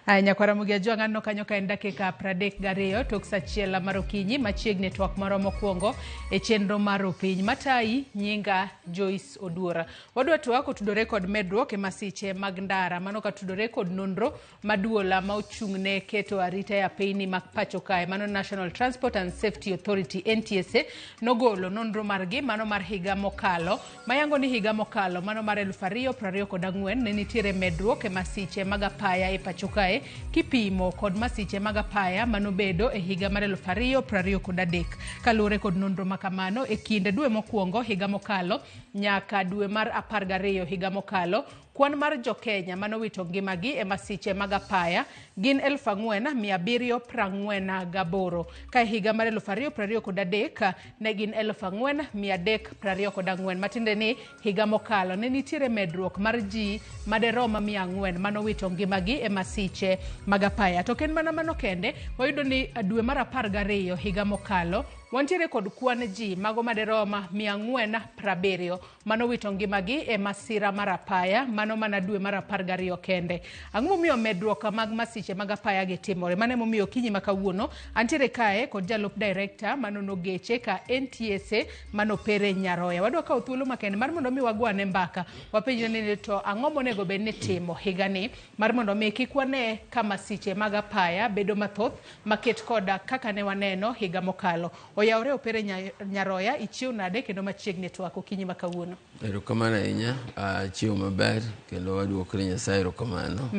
Aya, nyakwara Ramogi Ajwang' aneno kanyo ka en dakika 32 tok sa achiel mar okinyi machiegni e twak marwa mokwongo e chenro mar opiny matayi nyinga Joyce Oduora. Wadwa twak otudore kod medruok e masiche mag ndara mano katudore kod nonro maduola ma ochung'ne keto arita e apeyni mag pacho kae mano National Transport and Safety Authority NTSA nogolo nonro margi mano mar higa mokalo mayango ni higa mokalo mano mar 2024 ne nitiere medruok e masiche mag apaya e pacho kae kipimo kod masiche mag apaya manobedo e higa mar 2023. Kaluwore kod nonro ma kamano, e kind dwe mokwongo higa mokalo nyaka dwe mar 12 higa mokalo, kwan mar jo-Kenya manowito ngimagi e masiche mag apaya gin 4,748 ka e higa mar 2023 ne gin 4,324 matiende ni higa mokalo ne nitiere medruok mar ji maderom 400 manowito ngimagi e masiche mag apaya. To ok en mana mano kende, wayudo ni dwe mar 12 higa mokalo wantiere kod kwan ji mago maderom 470 manowito ngimagi e masira mar apaya, mano mana dwe mar 12 kende. Ang'o momiyo medruok mag masiche mag apaya gi timore? Mano emomiyo okinyi ma kawuono antiere kae kod jalup director manono geche ka NTSA manopere Nyaroya. Wadwa kawo thuolo makende mar mondo mi wagwane mbaka, wapenjre ni to ang'o monego bed ni timo higani mar mondo mi kik wane ka masiche mag apaya bedo mathoth maket koda kaka ne waneno higa mokalo. Oyawore Opere Nyaroya, ichiew nade kendo machiegni twak okinyi ma kawuono? Erokamano ahinya, achiew maber kendo waduoko ne Nyasaye erokamano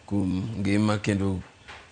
kuom ngima kendo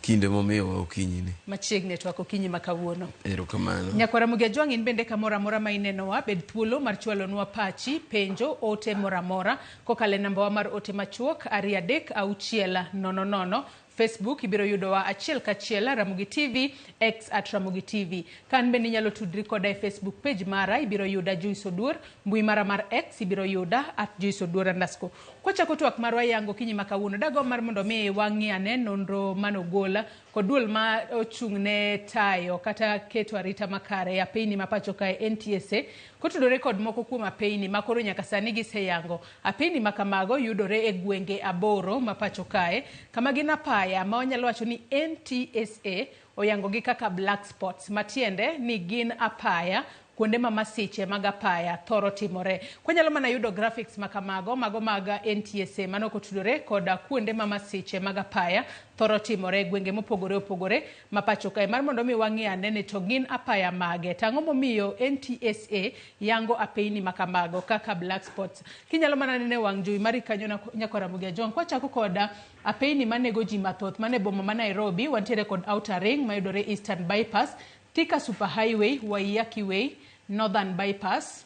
kinde momiyowa okinyi ni. Machiegni twak okinyi ma kawuono. Erokamano. Nyakwara Ramogi Ajwang' in bende kamoro amora ma inenowa, bed thuolo mar chwalonwa pachi, penjo, ote moro amora kokalo e nambawa mar ote machuok 23600. Facebook ibiro yudowa achiel kachiel Ramogi TV, X at Ramogi TV. Ka an bende inyalo tudri koda e Facebook page mara, ibiro yuda Joyce Oduor, mbui mara mar X ibiro yuda at Joyce Oduor underscore. Kwachako twak marwa yango okinyi ma kawuono, dagomb mar mondo mi wang'i ane nonro manogol kod duol ma ochung' ne tayo kata keto arita makare e apeyni ma pacho kae NTSA kotudore kod moko kuom apeyni ma koro nyaka sani giseyango. Apeyni ma kamago yudore e gwenge 8 ma pacho kae, kama gin apaya ma wanyalo wacho ni NTSA oyangogi kaka black spots, matiende ni gin apaya kuonde ma masiche mag apaya thoro timore. Kwanyalo mana yudo graphics ma kamago, mago mag NTSA mano kotudore koda kuonde ma masiche mag apaya thoro timore e gwenge mopogore opogore ma pacho kae, mar mondo mi wang'i ane ni to gin apaya mage, to ang'o momiyo NTSA yango apeyni ma kamago kaka black spots. Kinyalo mana neno e wang' jowi mari kanyo Nyakwar Ramogi Ajwang'. Kwachako kod apeyni manego ji mathoth mane boma ma Nairobi, wantiere kod Outer Ring mayudore Eastern Bypass, Thika Super Highway, Waiyaki Way, Northern Bypass.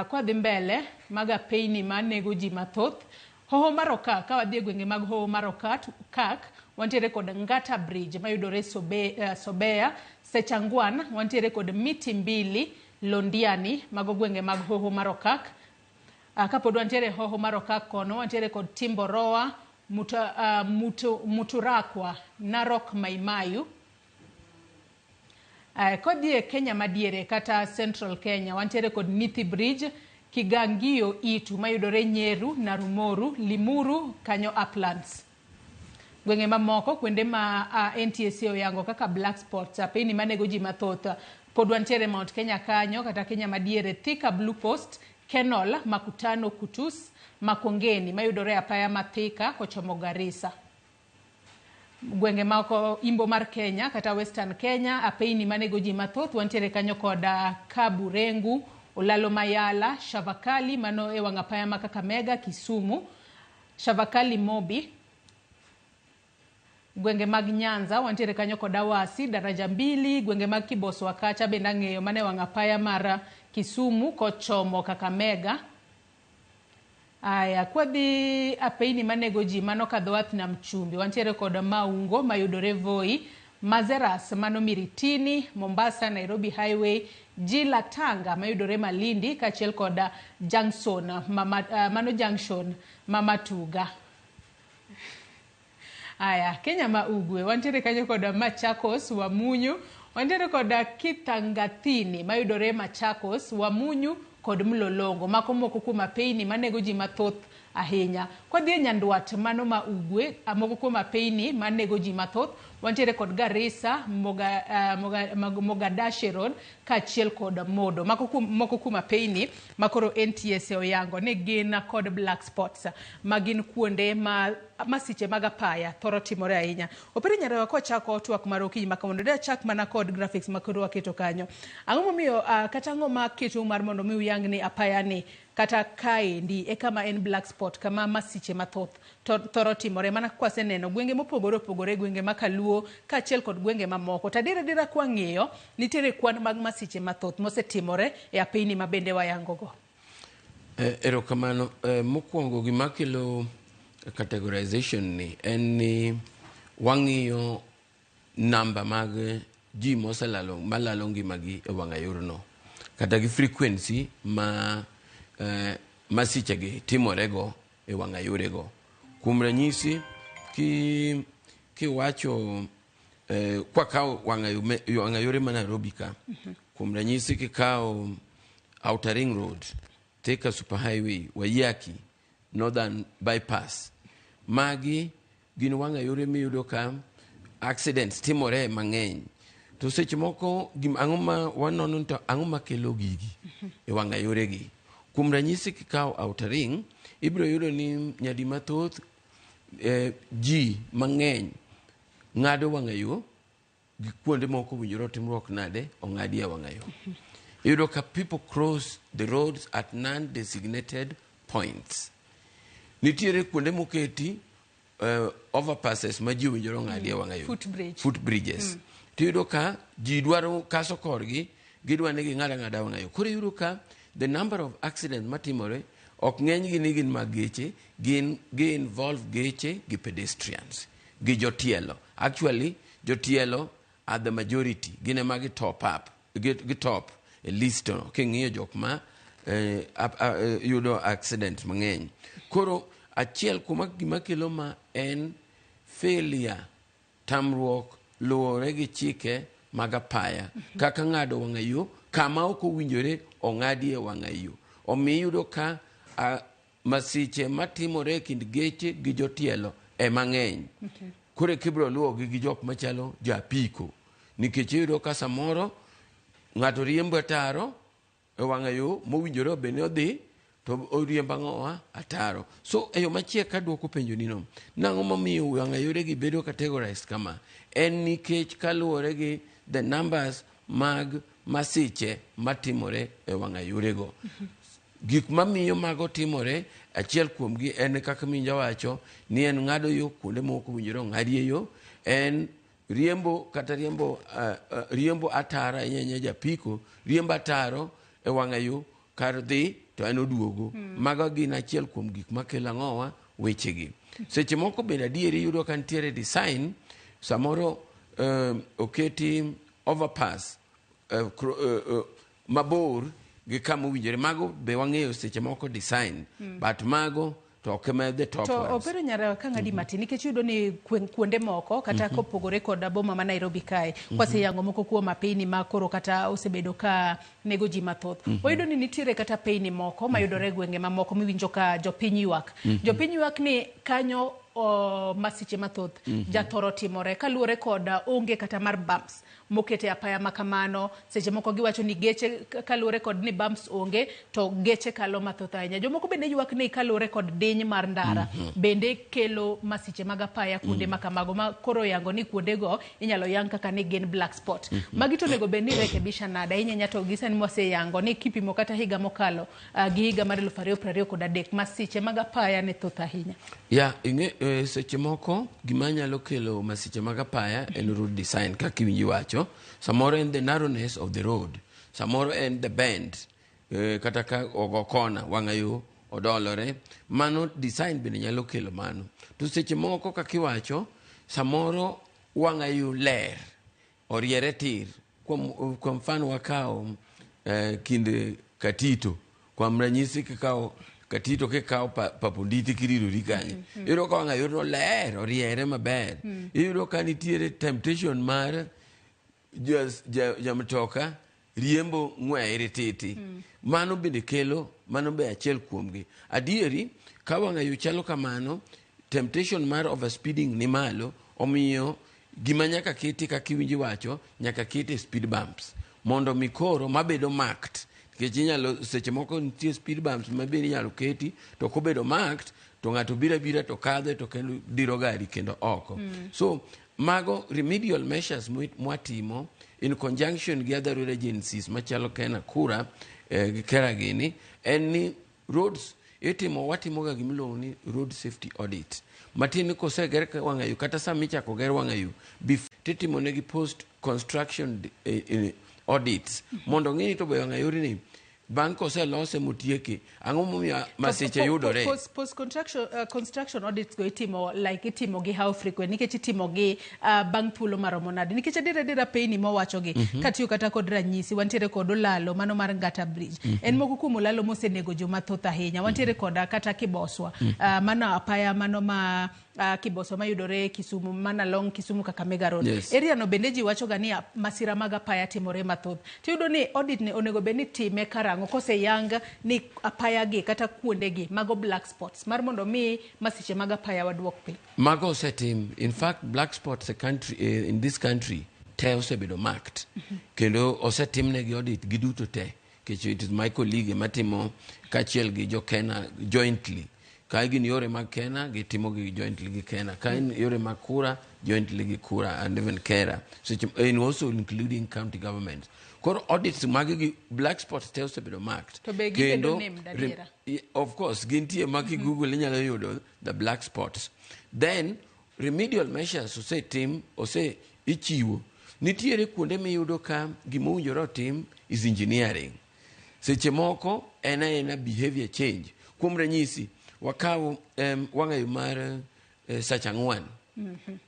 Kwadhi mbele, mago apeyni manego ji mathoth. Hoho mar Okak, ka wadhi e gwenge mag Hoho mar Okak, wantiere kod Ngata Bridge mayudore Sobea, Sechangwan, wantiere kod Miti Mbili, Londiani, mago gwenge mag Hoho mar Okak. Kapod wantiere e Hoho mar Okak kono, wantiere kod Timboroa, Muturakwa, Narok Maimayu. Kodhi e Kenya madiere kata Central Kenya, wantiere kod Nithi Bridge, Kigangio Itu mayudore Nyeru, Narumoru, Limuru, kanyo Uplands. Gwenge mamoko kuonde ma NTSA oyango kaka black spots, apeyni manego ji mathoth, pod wantiere Mount Kenya kanyo kata Kenya madiere, Thika Blue Post, Kenol, Makutano Kutus, Makongeni mayudore apaya ma Thika kochomo Garissa. Gwenge moko imbo mar Kenya kata Western Kenya, apeyni manego ji mathoth wantiere kanyo kod Kaburengu, Olalo Mayala, Shavakali mano e wang' apaya ma Kakamega, Kisumu, Shavakali Mobi. Gwenge mag Nyanza wantiere kanyo kod Awasi, Daraja Mbili, gwenge mag Kiboswa kacha bende ang'eyo mane wang' apaya mar Kisumu kochomo Kakamega. Aya, kwadhi apeyni manego ji mano kadho wath nam chumbi, wantiere kod Maungo mayudore Voi, Mazeras mano Miritini, Mombasa, Nairobi Highway, Jila Tanga mayudore Malindi kaachiel kod Junction mano Junction ma Matuga. Aya, Kenya ma Ugwe, wantiere kanyo kod Machakos, Wamunyu, wantiere kod Kithangathini mayudore Machakos, Wamunyu kod Mlolongo. Mako moko kuom apeyni manego ji mathoth ahinya. Kwadhi e nyandwat mano ma ugwe, moko kuom apeyni manego ji mathoth, wantiere kod Garissa, Mogadashe Road kaachiel kod Modo. Moko kuom apeyni makoro NTSA oyango ni gin kod black spots, ma gin kuonde ma masiche mag apaya thoro timore ahinya. Opere Nyarewa, kwachako twak mar okinyi ma kawuono, de achak mana kod graphics ma koro waketo kanyo. Ang'o momiyo kata ang'o ma ketou mar mondo mi uyang ni apaya ni kata kaendi e kama en black spot, kama masiche mathoth thoro timore, mana kwaseneno gwenge mopogore opogore, gwenge ma Kaluo kaachiel kod gwenge mamoko. To adier adiera kwang'iyo, nitiere kwan mag masiche mathoth mosetimore e apeyni ma bende wayango go. Erokamano. Mokwongo gima kelo categorization ni en ni wang'iyo namba mag ji moselalo malalo ngimagi e wang'a yorno kata gi frequency ma masichegi timorego e wang'a yorego. Kuom ranyisi, kiwacho kwakawo wang'a yore ma Nairobi ka, kuom ranyisi kikawo Outer Ring Road, Thika Super Highway, Waiyaki, Northern Bypass, magi gin wang'a yore miyudo ka accidents timore mang'eny. To seche moko ang'o ma wanono to ang'o makelo gigi e wang'a yoregi? Kuom ranyisi kikawo Outer Ring, ibiro yudo ni nyadi mathoth ji mang'eny ng'ado wang'a yo gi kuonde moko owinjore otimruok nade ong'adi e wang'a yo. Iyudo ka people cross the roads at non-designated points. Nitiere kuonde moketi overpasses ma ji owinjore ong'adi e wang'a yo. Footbridge. Footbridges. Tiyudo ka ji dwaro kaso korgi, gidwa ni ging'ad ang'ada wang'a yo. Koro iyudo ka the number of accidents matimore ok ng'enygi ni gin mag geche, gin gi involve geche gi pedestrians, gi jotielo. Actually, jotielo are the majority, gin ema gi top up, gi top e list no, king'iyo jok ma yudo accident mang'eny. Koro achiel kuom gima kelo ma en failure, tamruok luwore gi chike mag apaya, kaka ng'ado wang'a yo kama ok owinjore ong'adie wang'a yo. Omiyo iyudo ka masiche matimore e kind geche gi jotielo ema ng'eny. Koro kibiro luwogi gi jok machalo jo apiko, nikech iyudo ka samoro ng'ato riembo ataro e wang'a yo mowinjore obed ni odhi, to oriembo ang'owa ataro. So e yo machiek kaduoko penjo ni no, nang'o momiyo wang'a yoregi bedo categorized kama? En nikech kaluwore gi the numbers mag masiche matimore e wang'a yorego. Gik mamiyo mago timore, achiel kuomgi en kaka Minja wacho, ni en ng'ado yo kuonde mok owinjore ong'adie yo, en riembo kata riembo, riembo ataro ahinya ahinya japiko, riembo ataro e wang'a yo kar dhi to en oduogo. Mago gin achiel kuom gik makelo ang'owa wechegi. Seche moko bende adieri iyudo ka nitiere design, samoro oketi overpass mabor gi kama owinjore. Mago be wang'eyo seche moko design, but mago to ok ema the top To ones. Opere Nyarewa, ka ng'adi matin, nikech iyudo ni kuonde moko kata kopogore kod boma ma Nairobi kae, kwaseyango moko kuom apeyni ma koro kata osebedo ka nego ji mathoth, wayudo ni nitiere kata apeyni moko mayudore e gwenge mamoko miwinjo ka jopiny ywak. Jopiny ywak ni kanyo masiche mathoth jathoro timore kaluwore kod onge kata mar bumps mokete apaya ma kamano. Seche moko giwacho ni geche kaluwore kod ni bumps onge to geche kalo mathoth ahinya. Jomoko bende ywak ni kaluwore kod diny mar ndara bende kelo masiche mag apaya kuonde ma kamago, ma koro yango ni kuondego inyalo yang kaka ni gin black spot. Magi to onego bed ni rekebisha nade ahinya ahinya to gi sani mwaseyango ni kipimo kata higa mokalo gi higa mar 2023 masiche mag apaya ne thoth ahinya. Ya, ing'e, seche moko gima nyalo kelo masiche mag apaya en road design kaka iwinji wacho. Samoro en the narrowness of the road, samoro en the bend, kata ka ogo kona wang'a yo odolore, mano design bende nyalo kelo mano. To seche moko kaka iwacho, samoro wang'a yo ler oriere tir. Kuom mfano wakawo kind Katito, kuom ranyisi kikawo Katito kikawo Paponditi kiridori kanyo, iyudo ka wang'a yorno ler oriere maber. Iyudo ka nitiere temptation mar jamtoka. riembo ng'we irititi. Mano bende kelo, mano be achiel kuomgi. Adieri, ka wang'ayo chalo kamano, temptation mar overspeeding ni malo, omiyo gima nyaka keti kaka iwinjo iwacho, nyaka kete speed bumps mondo mi koro mabedo marked nikech inyalo seche moko nitie speed bumps ma bende inyalo keti to kobedo marked to ng'ato biro abira to kadhe to kendo diro gari kendo oko. So mago remedial measures mwatimo in conjunction gi other road agencies machalo Kenya Kura gi KeRRA gini en ni roads itimo watimoga gimiluongo ni road safety audit matiende ni koseger wang'ayo kata sama ichako ger wang'ayo titimo negi post construction audits mondo ng'i ni to be wang'ayo ni bang' koselose motieki ang'o momiyo masiche yudore. Post construction audits go itimo like itimo gi how frequent nikech itimo gi bang' thuolo maromo nade nikech adier adiera peyni mowacho gi katiyo kata kod ranyisi wantiere kod olalo mano mar Ngata Bridge en moko kuom olalo mosenego joma thoth ahinya wantiere koda kata Kiboswa mano apaya mano ma Kiboswa mayudore Kisumu mana along Kisumu Kakamega Road. Area no bende ji wacho ga ni masira mag apaya timore mathoth tiyudo ni audit ni onego bed ni time karang'o koseyang ni apaya gi kata kuonde gi mago black spots mar mondo mi masiche mag apaya waduok piny. Mago osetim. In fact, black spots a country, in this country te osebedo marked kendo osetimnegi audit giduto te nikech it is my colleague matimo kaachiel gi jo Kena jointly. Ka gin yore mag Kena, gitimo gi jointly gi Kena. Ka en yore mag Kura, jointly gi Kura and even KeRRA. So, and also including county governments. Koro audits magi gi black spots te osebedo marked. To be gibedo named adiera? Of course, gintie ma ki Google inyalo yudo the black spots. Then remedial measures osetim, ose ichiwo. Nitiere kuonde miyudo ka gima owinjore otim is engineering. Seche moko en aena behavior change. Kuom ranyisi, wakaw wang'ayo mar Sach ang'wen.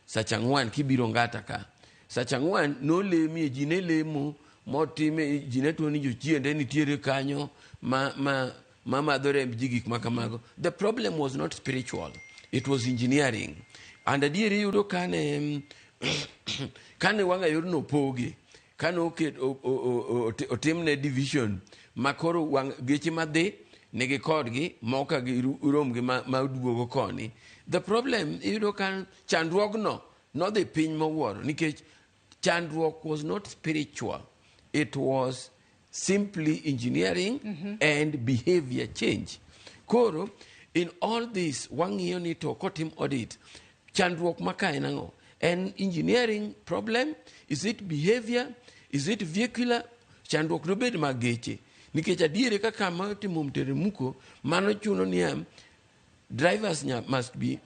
Sach ang'wen kibiro Ngata ka. Sach ang'wen nolemie, ji ne lemo motime, ji ne tuo ni jochiende nitiere kanyo ma madho remb ji gik ma kamago. The problem was not spiritual, it was engineering. And adieri iyudo kane wang'ayo no opogi, kane oket otimne division ma koro wang' geche madhi nigi kodgi moka girom gi ma duogo koni. The problem iyudo ka chandruogno nodhi piny mowuoro nikech chandruok was not spiritual, it was simply engineering and behavior change. Koro in all this wang'iyo ni to kotim audit chandruok ma ka en ang'o? En engineering problem? Is it behavior? Is it vehicular? Chandruok nobed mag geche nikech adieri kaka ma otimo mteremko mano chuno niya drivers must be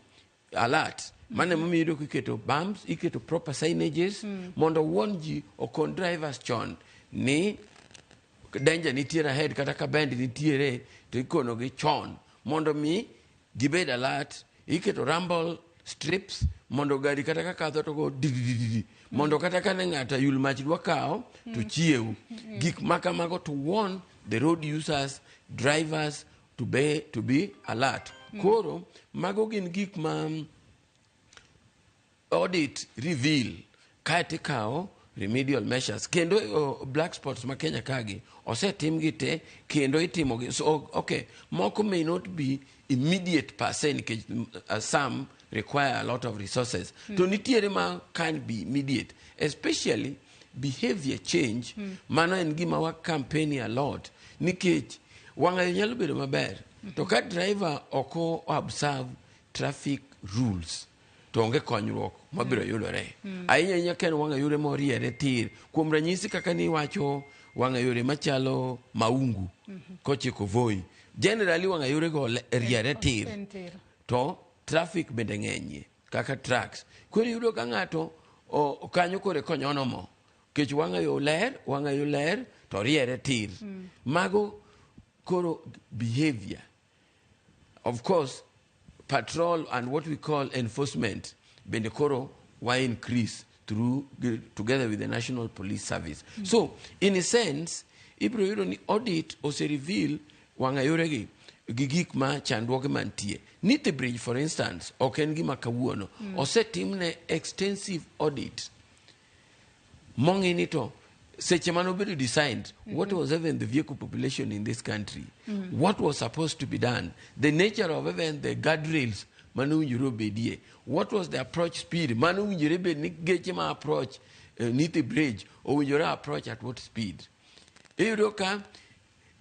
alert. Mano emomiyo iyudo kiketo bumps, iketo proper signages mondo warn ji okon drivers chon ni danger nitiere ahead kata ka bend nitiere to ikonogi chon mondo mi gibed alert. Iketo rumble strips mondo gari kata ka kadho to go didididi mondo kata ka ne ng'ato ayul mach dwa kawo to chiew. Gik ma kamago to warn the road users, drivers to be alert. Koro mago gin gik ma audit reveal kaeto ikawo remedial measures kendo black spots ma Kenya kagi osetimgi te kendo itimogi. So okay, moko may not be immediate per se nikech some require a lot of resources to nitiere ma can be immediate, especially behavior change. Mano en gima wa campaign a lot nikech wang'ayo nyalo bedo maber to ka driver ok o observe traffic rules to onge konyruok mabiro yudore ahinya ahinya ka en wang'a yore moriere tir. Kuom ranyisi kaka niwacho wang'a yore machalo Maungu kochiko Voi, generally wang'a yore go riere tir. En tir. To traffic bende ng'enyie kaka trucks. Koro iyudo ka ng'ato kanyo kore konyono mo nikech wang'a yo ler, wang'a yo ler to riere tir. Mago koro behavior. Of course, patrol and what we call enforcement bende koro wa increase through together with the National Police Service. So in a sense ibiro yudo ni audit ose reveal wang'a yoregi gi gik ma chandruoge mantie. Nithi Bridge, for instance, ok en gima kawuono osetimne extensive audit mong'i ni to Seche mane obedo designed, what was even the vehicle population in this country? What was supposed to be done? The nature of even the guardrails mane owinjore obedie. What was the approach speed mane owinjore bed ni geche ma approach Nithi Bridge owinjore approach at what speed? Iyudo ka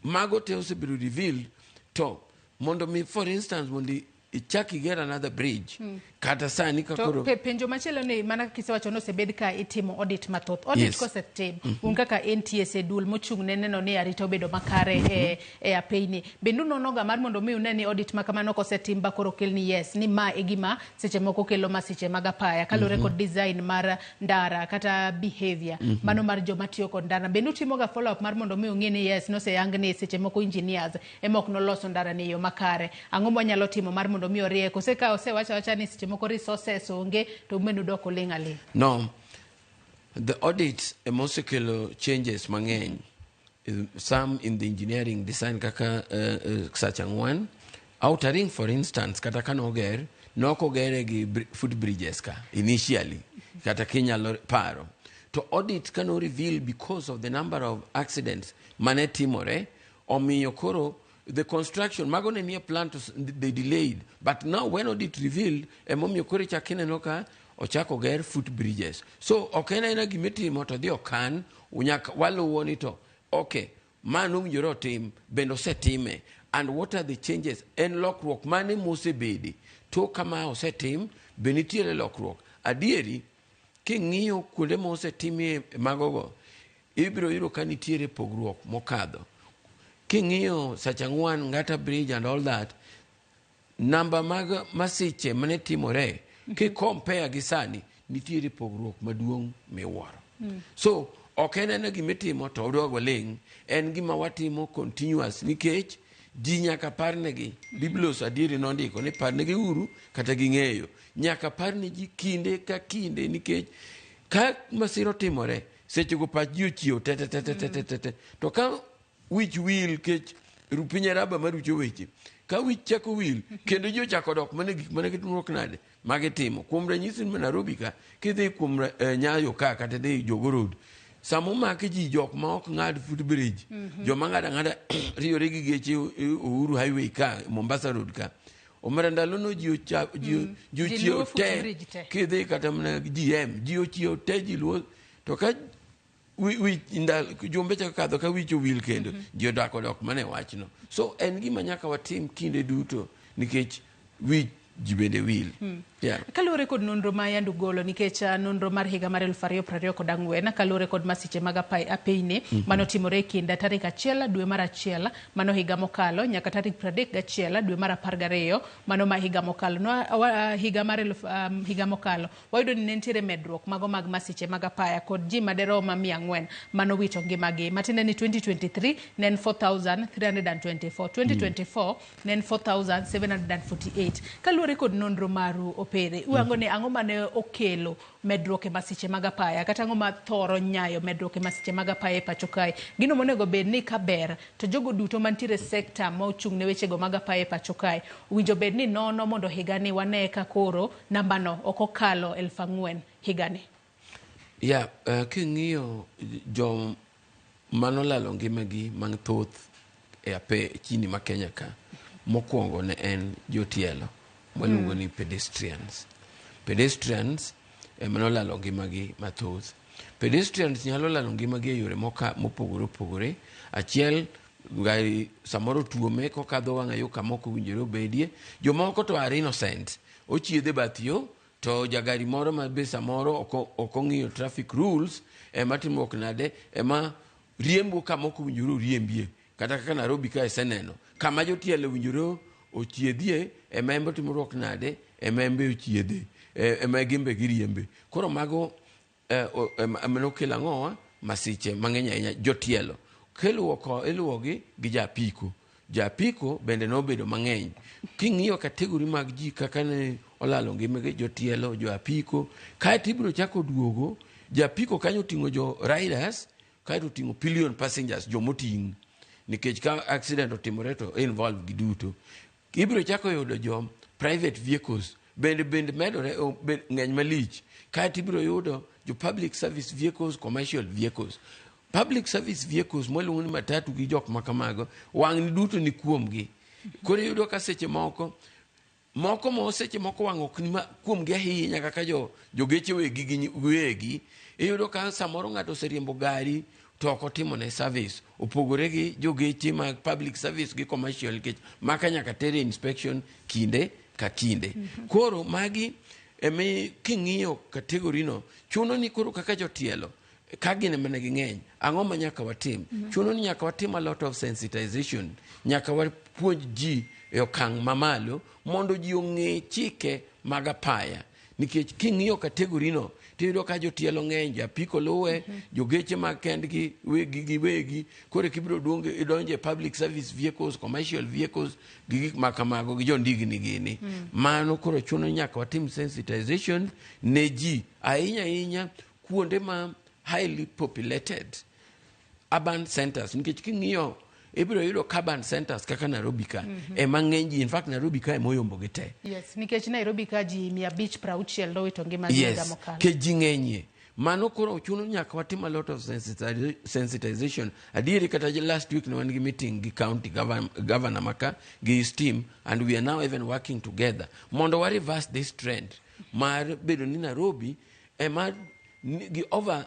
mago te osebedo revealed to mondo mi, for instance, mondo ichak iger another bridge kata sani ka To koro penjo machielo ni, mana kaka isewacho ni osebed ka itimo audit mathoth. Audit kosetim, un kaka NTSA, duol mochung' ne neno ni arita obedo makare e apeyni, bende unonoga mar mondo mi une ni audit ma kamano kosetim ba koro kel ni yes, ni ma e gima seche moko kelo masiche mag apaya kaluwore kod design mar ndara kata behavior mano mar joma tiyo kod ndara? Bende utimoga follow up mar mondo mi ung'e ni yes, noseyang ni seche moko engineers ema ok noloso ndara ni e yo makare? Ang'o mwanyalo timo mar mondo mi orie? Kose ka osewacho awacha ni seche moko resources onge, to bende udok uling' aling'? No, the audit emosekelo changes mang'eny. Some in the engineering design kaka Sach Ang'wen Outer Ring, for instance, kata kanoger, nokogere gi foot bridges ka initially, kata kinyalo paro. To audit kano reveal, because of the number of accidents mane timore, omiyo koro the construction mago ne nie plan to they delayed, but now when audit revealed, emomiyo koro ichak ineno ka ochako ger foot bridges. So ok en aena gimitimo to dhi okan, nyaka waluwo ni to okay, ma nowinjore otim, bende osetime, and what are the changes? En lokruok mane mosebede tok kama osetim? Be nitiere lokruok adieri? King'iyo kuonde mosetimie magogo, ibiro yudo ka nitiere pogruok mokadho. King'iyo Sachang'wan, Ngata Bridge and all that, namba mag masiche mane timore ki compare gi sani, nitiere pogruok maduong' miwuoro. So ok en ena gimitimo to odog waling', en gima watimo continuous, nikech ji nyaka parnegi. Biblos adieri nondiko ni parnegi uru kata ging'eyo. Nyaka parne ji kinde ka kinde, nikech ka masira otimore, sechego pach ji ochiew te te te te te te te te. To ka wich wil kech piny araba marucho weche, ka wich chako wil kendo ji ochako dok mane gik mane gitimruok nade magitimo. Kuom ranyisi, ma Nairobi ka kidhi kuom Nyayo ka kata idhi Jogo Road, sama omaki ji, jok ma ok ng'ad foot bridge, joma ng'ado ang'ada riyore gi geche Uhuru Highway ka, Mombasa Road ka, omera ndalono ji Ji ochiew luwo foot te. bridge te. Kidhi kata mana GM, ji ochiew te, ji luwo. To ka wi ndal jumbe chako kadho ka wich owil kendo, ji odak odok mana e wachno. So en gima nyaka watim kinde duto, nikech wich ji bende wil, yeah. Kaluwore kod nonro ma yande ugolo, nikech nonro mar higa mar 2024 kaluwore kod masiche mag apeyni manotimore e kind tarik 1 dwe mar 1 mano higa mokalo nyaka tarik 31 dwe mar 12 mano ma higa mokalo no, higa mar higa mokalo, wayudo ni ne nitiere medruok mago mag masiche mag apaya kod ji maderom 400 manowito ngimagi, matiende ni 2023 ne en 4324, 2024 ne en 4748. Kaluwore kod nonro maru, Opere, uyango ni ang'o mane okelo medruok e masiche mag apaya, kata ang'o ma thoro nyayo medruok e masiche mag apaya e pacho kae? Gino monego bed ni ka ber to jogo duto mantiere e sekta ma ochung' ne wechego mag apaya e pacho kae owinjo bed ni nono mondo higani wane ka koro nambano ok okalo 4,000 higani. Yeah, king'iyo jo manolalo ngimagi mathoth e ape chini ma Kenya ka, mokwongo ne en jotielo mwaluongo ni pedestrians. Pedestrians ema nolalo ngimagi mathoth. Pedestrians nyalo lalo ngimagi e yore mopogore opogore. Achiel, gari samoro tuome kokadho wang'a yo kama ok owinjore obedie. Jomoko to are innocent, ochiedhe bath yo to jagari moro ma be samoro ok ong'iyo traffic rules ema timruok nade, ema riembo kama ok owinjore oriembie. Kata kaka Nairobi ka iseneno kama jotielo owinjore ochiedhie, ema embe timruok nade, ema embe ochiedhe, ema gimbe giriembe. Koro mago ema nokelo ang'owa masiche mang'eny ahinya, jotielo. Kiluwo iluwogi gi japiko. Japiko bende nobedo mang'eny. King'iyo category mag ji kaka ne olalo ngimagi, jotielo, jo apiko, kaeto ibiro chako duogo japiko kanyo oting'o jo riders, kaeto oting'o pillion passengers, jomoting', nikech ka accident otimore to involve gi duto. Ibiro chako yudo jo private vehicles bende medore, ng'eny malich. Kaeto ibiro yudo jo public service vehicles, commercial vehicles. Public service vehicles mwaluongo ni matatu gi jok ma kamago, wang'ni duto ni kuomgi. Koro iyudo ka seche moko moko mo seche moko wang' ok ni kuomgi ahinya kaka jo jogeche wegi gi wegi. Iyudo ka samoro ng'ato oseriembo gari to ok otimo ne service, opogore gi jogeche mag public service gi commercial, nikech maka nyaka tere inspection kinde ka kinde. Koro magi emi king'iyo category no, chuno ni koro kaka jotielo ka gin ema ne ging'eny, ang'o ma nyaka watim? Chuno ni nyaka watim a lot of sensitization, nyaka wapuonj ji e okang' mamalo mondo ji ong'e chike mag apaya, nikech king'iyo category no tiyudo ka jotielo ng'eny, japiko luwe, jogeche mag kendgi wegi gi wegi. Koro kibiro duongo idonjo e public service vehicles, commercial vehicles gi gik ma kamago gi jondigni gini. Mano koro chuno ni nyaka watim sensitization ne ji ahinya ahinya kuonde ma highly populated urban centers, nikech king'iyo ibiro yudo urban centers kaka Nairobi ka ema ng'eny ji. In fact, Nairobi ka ema oyombo gi te. Yes, nikech Nairobi ka ji 560 nowito ngimagi higa mokalo. Nikech ji ng'enyie. Mano koro chuno nyaka watim a lot of sensitization. Adieri kata last week ne wan gi meeting gi county governor maka gi his team, and we are now even working together mondo wa reverse this trend mar bedo ni Nairobi ema gi over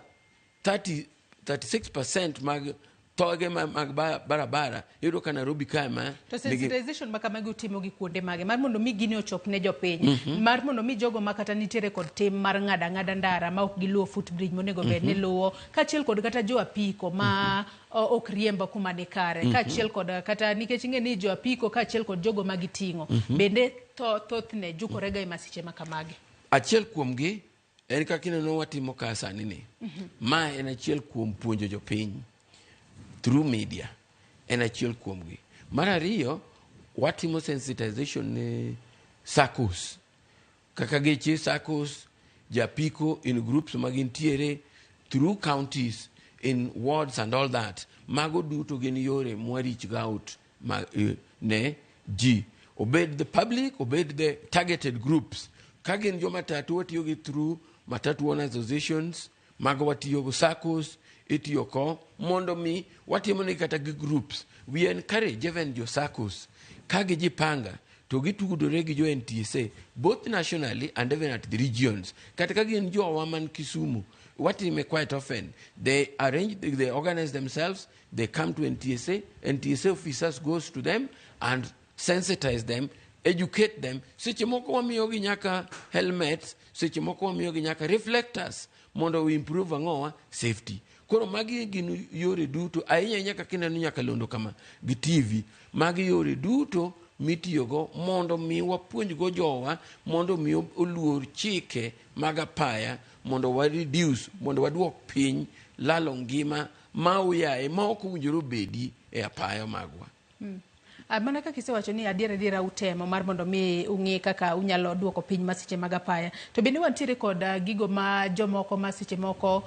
30 36% mag thoge mag barabara. Iyudo ka Nairobi ka ema To sensitization ma kamagi utimo gi kuonde mage mar mondo mi gini ochop ne jopiny, mar mondo mi jogo ma kata nitiere kod tim mar ng'ado ang'ada ndara ma ok giluwo footbridge monego bed ni luwo, kaachiel kod kata jo apiko ma ok riemb kuma ni kare, kaachiel kod kata nikech ing'e ni jo apiko kaachiel kod jogo ma giting'o bende thothne jukorega e masiche ma kamagi? Achiel kuomgi en kaka ineno watimo ka sani ni. Ma en achiel kuom puonjo jopiny through media, en achiel kuomgi. Mar ariyo, watimo sensitization ne SACCOs kaka geche SACCOs, japiko in groups ma gintiere through counties, in wards and all that. Mago duto gin yore mwa reach out ma, ne ji, obed the public, obed the targeted groups. Ka gin jo matatu, watiyo gi through matatu owners associations. Mago watiyo go, SACCOs itiyo ko mondo mi watimo ni kata gi groups. We encourage even jo SACCOs ka gijipanga to gitudore gi jo NTSA both nationally and even at the regions. Kata ka gin jowa man Kisumu, watime quite often. They arrange, they organize themselves, they come to NTSA, NTSA officers goes to them and sensitize them, educate them. Seche moko wamiyogi nyaka helmets, seche moko wamiyogi nyaka reflectors mondo we improve ang'owa safety. Koro magi gin yore duto, ahinya ahinya kaka ineno nyakalondo kama gi TV. Magi yore duto mitiyogo mondo mi wapuonjgo jowa mondo mi oluor chike mag apaya, mondo wa reduce, mondo waduok piny lalo ngima ma oyaye ma ok owinjore obedi e apaya magwa. Mana kaka isewacho ni adier adiera utemo mar mondo mi ung'i kaka unyalo duoko piny masiche mag apaya, to bende wantiere kod gigo ma jomoko ma seche moko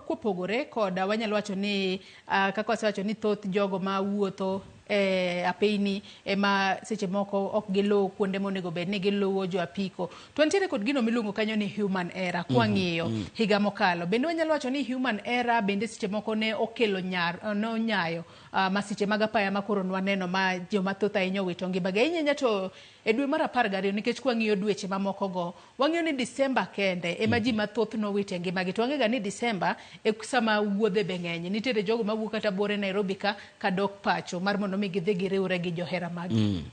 kopogore kod wanyalo wacho ni kaka wasewacho ni thoth jogo ma wuotho e apeyni ema seche moko ok giluw kuonde monego bed ni giluwo jo apiko. To wantiere kod gino miluongo kanyo ni human error. Kwang'iyo higa mokalo, bende wanyalo wacho ni human error bende seche moko ne okelo nyar nonyayo masiche mag apaya ma koro nwaneno ma joma thoth ahinya owito ngimagi ahinya ahinya to e dwe mar 12, nikech kwang'iyo dweche mamoko go wang'iyo ni Disemba kende ema ji mathoth nowite ngimagi, to wang'e ga ni Disemba e sama wuodhe be ng'eny, nitiere jogo mawuok kata bore Nairobi ka kadok pacho mar mondo mi gidhi giriwre gi johera maggi.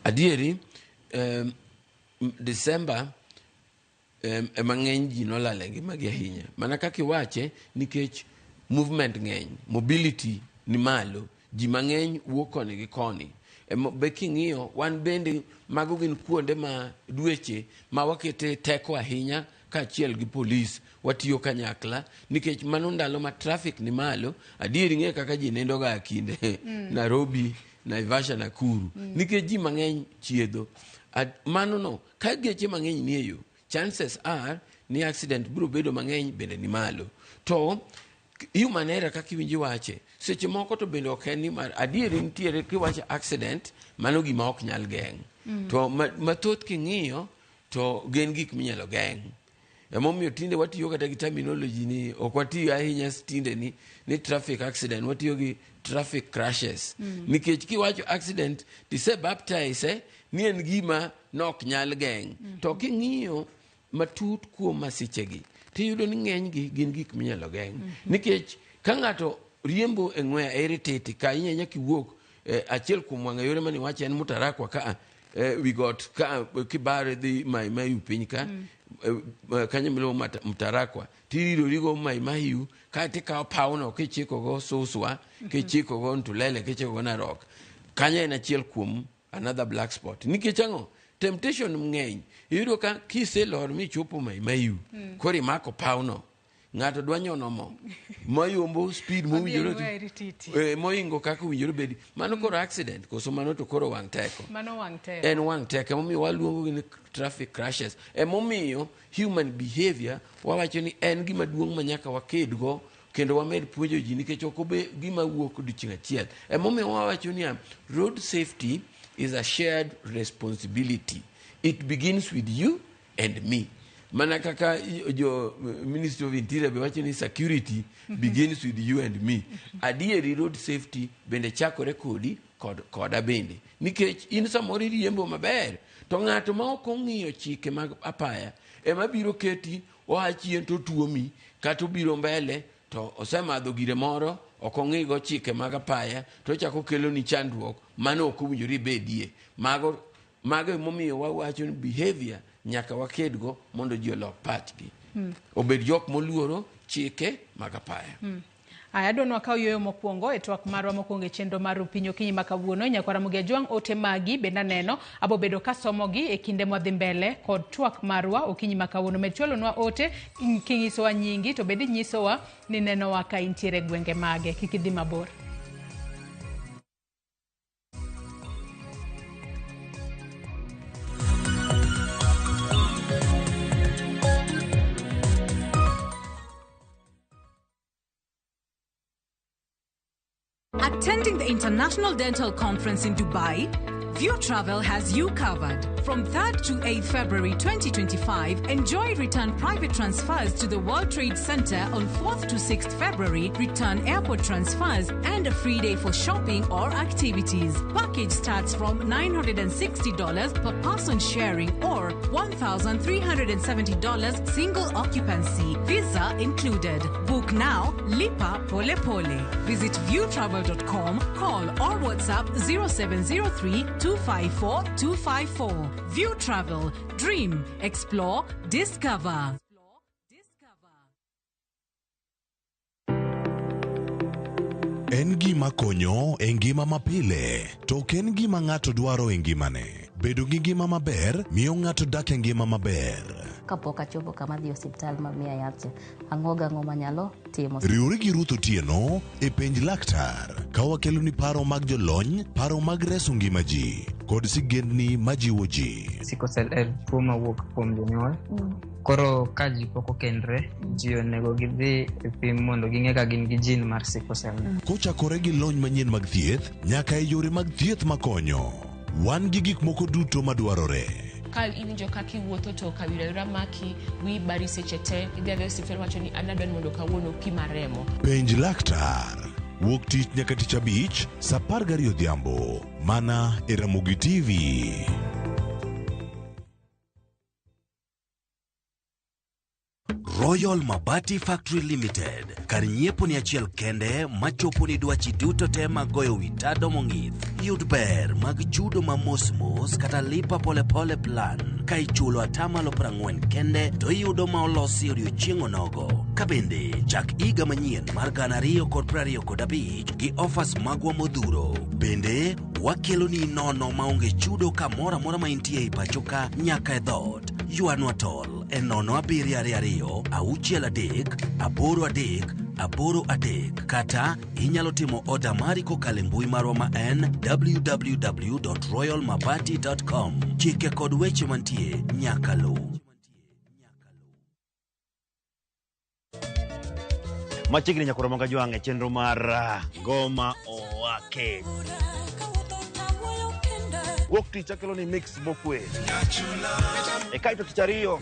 Adieri, December ema ng'eny ji nolal e ngimagi ahinya. Mana kaka iwache, nikech movement ng'eny, mobility ni malo, ji mang'eny wuok koni gi koni. Ema be king'iyo, wan bende mago gin kuonde ma dweche ma wakete teko ahinya kaachiel gi polis watiyo kanyakla, nikech mano ndalo ma traffic ni malo. Adieri ng'e kaka ji nindo ga kinde Nairobi, Naivasha, Nakuru, nikech ji mang'eny chiedho. Mano no ka geche mang'eny nie yo, chances are ni accident biro bedo mang'eny bende ni malo. To human error kaka iwinji wache seche moko to bende ok en ni mar adieri nitiere. Kiwacho accident, mano gima ok nyal geng', to mathoth king'iyo to gin gik minyalo geng'. Emomiyo tinde watiyo kata gi terminology ni ok watiyo ahinya tinde ni traffic accident, watiyo gi traffic crashes. Nikech kiwacho accident tise baptize ni en gima nok nyal geng'. To king'iyo matut kuom masichegi, tiyudo ni ng'enygi gin gik minyalo geng'. Nikech ka ng'ato riembo e ng'weya e irititi ka inya kiwuok achiel kuom wang'a yore mane iwacho en Mutarakwa ka wi got ka kibare dhi Mai Mahiu piny ka kanyo miluongo Mtarakwa tiridorigo Mai Mahiu kaeto ikawo pawno kichikogo Suswa kichikogo Ntulele kichikogo Narok. Kanyo en achiel kuom another black spot. Nikech ang'o? Temptation ng'eny. Iyudo ka kiselor michopo Mai Mahiu koro imako pawno ng'ato dwa nyono mo mayombo speed mowinjore moingo kaka owinjore bedi. Mano koro accident koso mano to koro wang' teko. Mano wang' teko. En wang' teko. Emomiyo waluongo gi ni traffic crashes. Emomiyo human behavior wawacho ni en gima duong' ma nyaka wakedgo kendo wamed puonjo ji nikech ok obe gima wuok odiochieng' achiel. Emomiyo wawacho niya road safety is a shared responsibility. It begins with you and me. Mana kaka jo Ministry of Interior be wacho ni security begins with you and me. Adieri road safety bende chakore kodi kod koda bende. Nikech in samoro iriembo maber to ng'ato ma ok ong'iyo chike mag apaya ema biro keti oa chien to tuomi kata obiro mbele to osemadho gire moro ok ong'igo chike mag apaya to ochako keloni chandruok mano ok owinjore ibedie. Mago emomiyo wawacho ni behavior nyaka wakedgo mondo ji olok pachgi. Obed jok moluoro chike mag apaya. Aya, adwa ni wakaw yueyo mokwongo e twak marwa mokwongo e chenro mar Piny Okinyi ma kawuono. Nyakwar Ramogi Ajwang' ote magi bende aneno abo bedo kasomogi e kinde mwadhi mbele kod twak marwa okinyi ma kawuono. Med chwalonwa ote kinyisowa nyingi to bende inyisowa ni nenowa ka intiere e gwenge mage. Kik idhi mabor. Attending the International Dental Conference in Dubai? View Travel has you covered. From 3rd to 8th February 2025, enjoy return private transfers to the World Trade Center on 4th to 6th February, return airport transfers, and a free day for shopping or activities. Package starts from $960 per person sharing or $1,370 single occupancy. Visa included. Book now, lipa pole pole. Visit viewtravel.com, call or WhatsApp 0703 254 254. View Travel. Dream, explore, discover. En gima konyo e ngima mapile, to ok en gima ng'ato dwaro e ngimane. Bedo gi ngima maber miyo ng'ato dak e ngima maber. Kapok achopo kama adhi e osiptal ma miya yath cha, ang'o gang'o manyalo timo. Riwri gi Ruth Otieno e penj laktar ka wakeloni paro mag jolony, paro mag reso ngima ji kod sigendni majiwo ji. Sickle cell en tuo mawuok kuom jonyuol. Koro ka ji pok okendre, ji onego gidhi e pim mondo ging'e ka gin gi gene mar sickle cell. Kochakore gi lony manyien mag thieth nyaka e yore mag thieth makonyo. Wan gi gik moko duto madwarore. Ka iwinjo kaka iwuotho to kawira awira maki, wiyi bari seche te, idhi adhiya e osiptal wacho ni an adwa ni mondo kawuono pima remo. Penj laktar. Wuok tich nyaka tich abich, saa 12 odhiambo. Mana e Ramogi TV. Royal Mabati Factory Limited, kar nyiepo ni achiel kende machopo ni dwachi duto te mag goyo wi tado mong'ith. Yud ber mag chudo ma mos mos kata lipa pole pole plan ka ichulo atamalo 40 kende to iyudo ma olosi odiochieng' onogo. Ka bende chak higa manyien mar 2025 gi offers magwa modhuro. Bende wakeloni nono maonge chudo kamoro amora ma intie ei pacho ka nyaka e dhoot. Ywanwa tol e 0722 63 83 83 kata inyalo timo oda mari kokalo e mbui marwa ma en www.royalmabati.com. Chike kod weche mantie nyaka luw. Machiegni nyakoro moga jwang' e chenro mar Ngoma Owake. Wuok tich akelo ni mix mokwe. E kaeto tich ariyo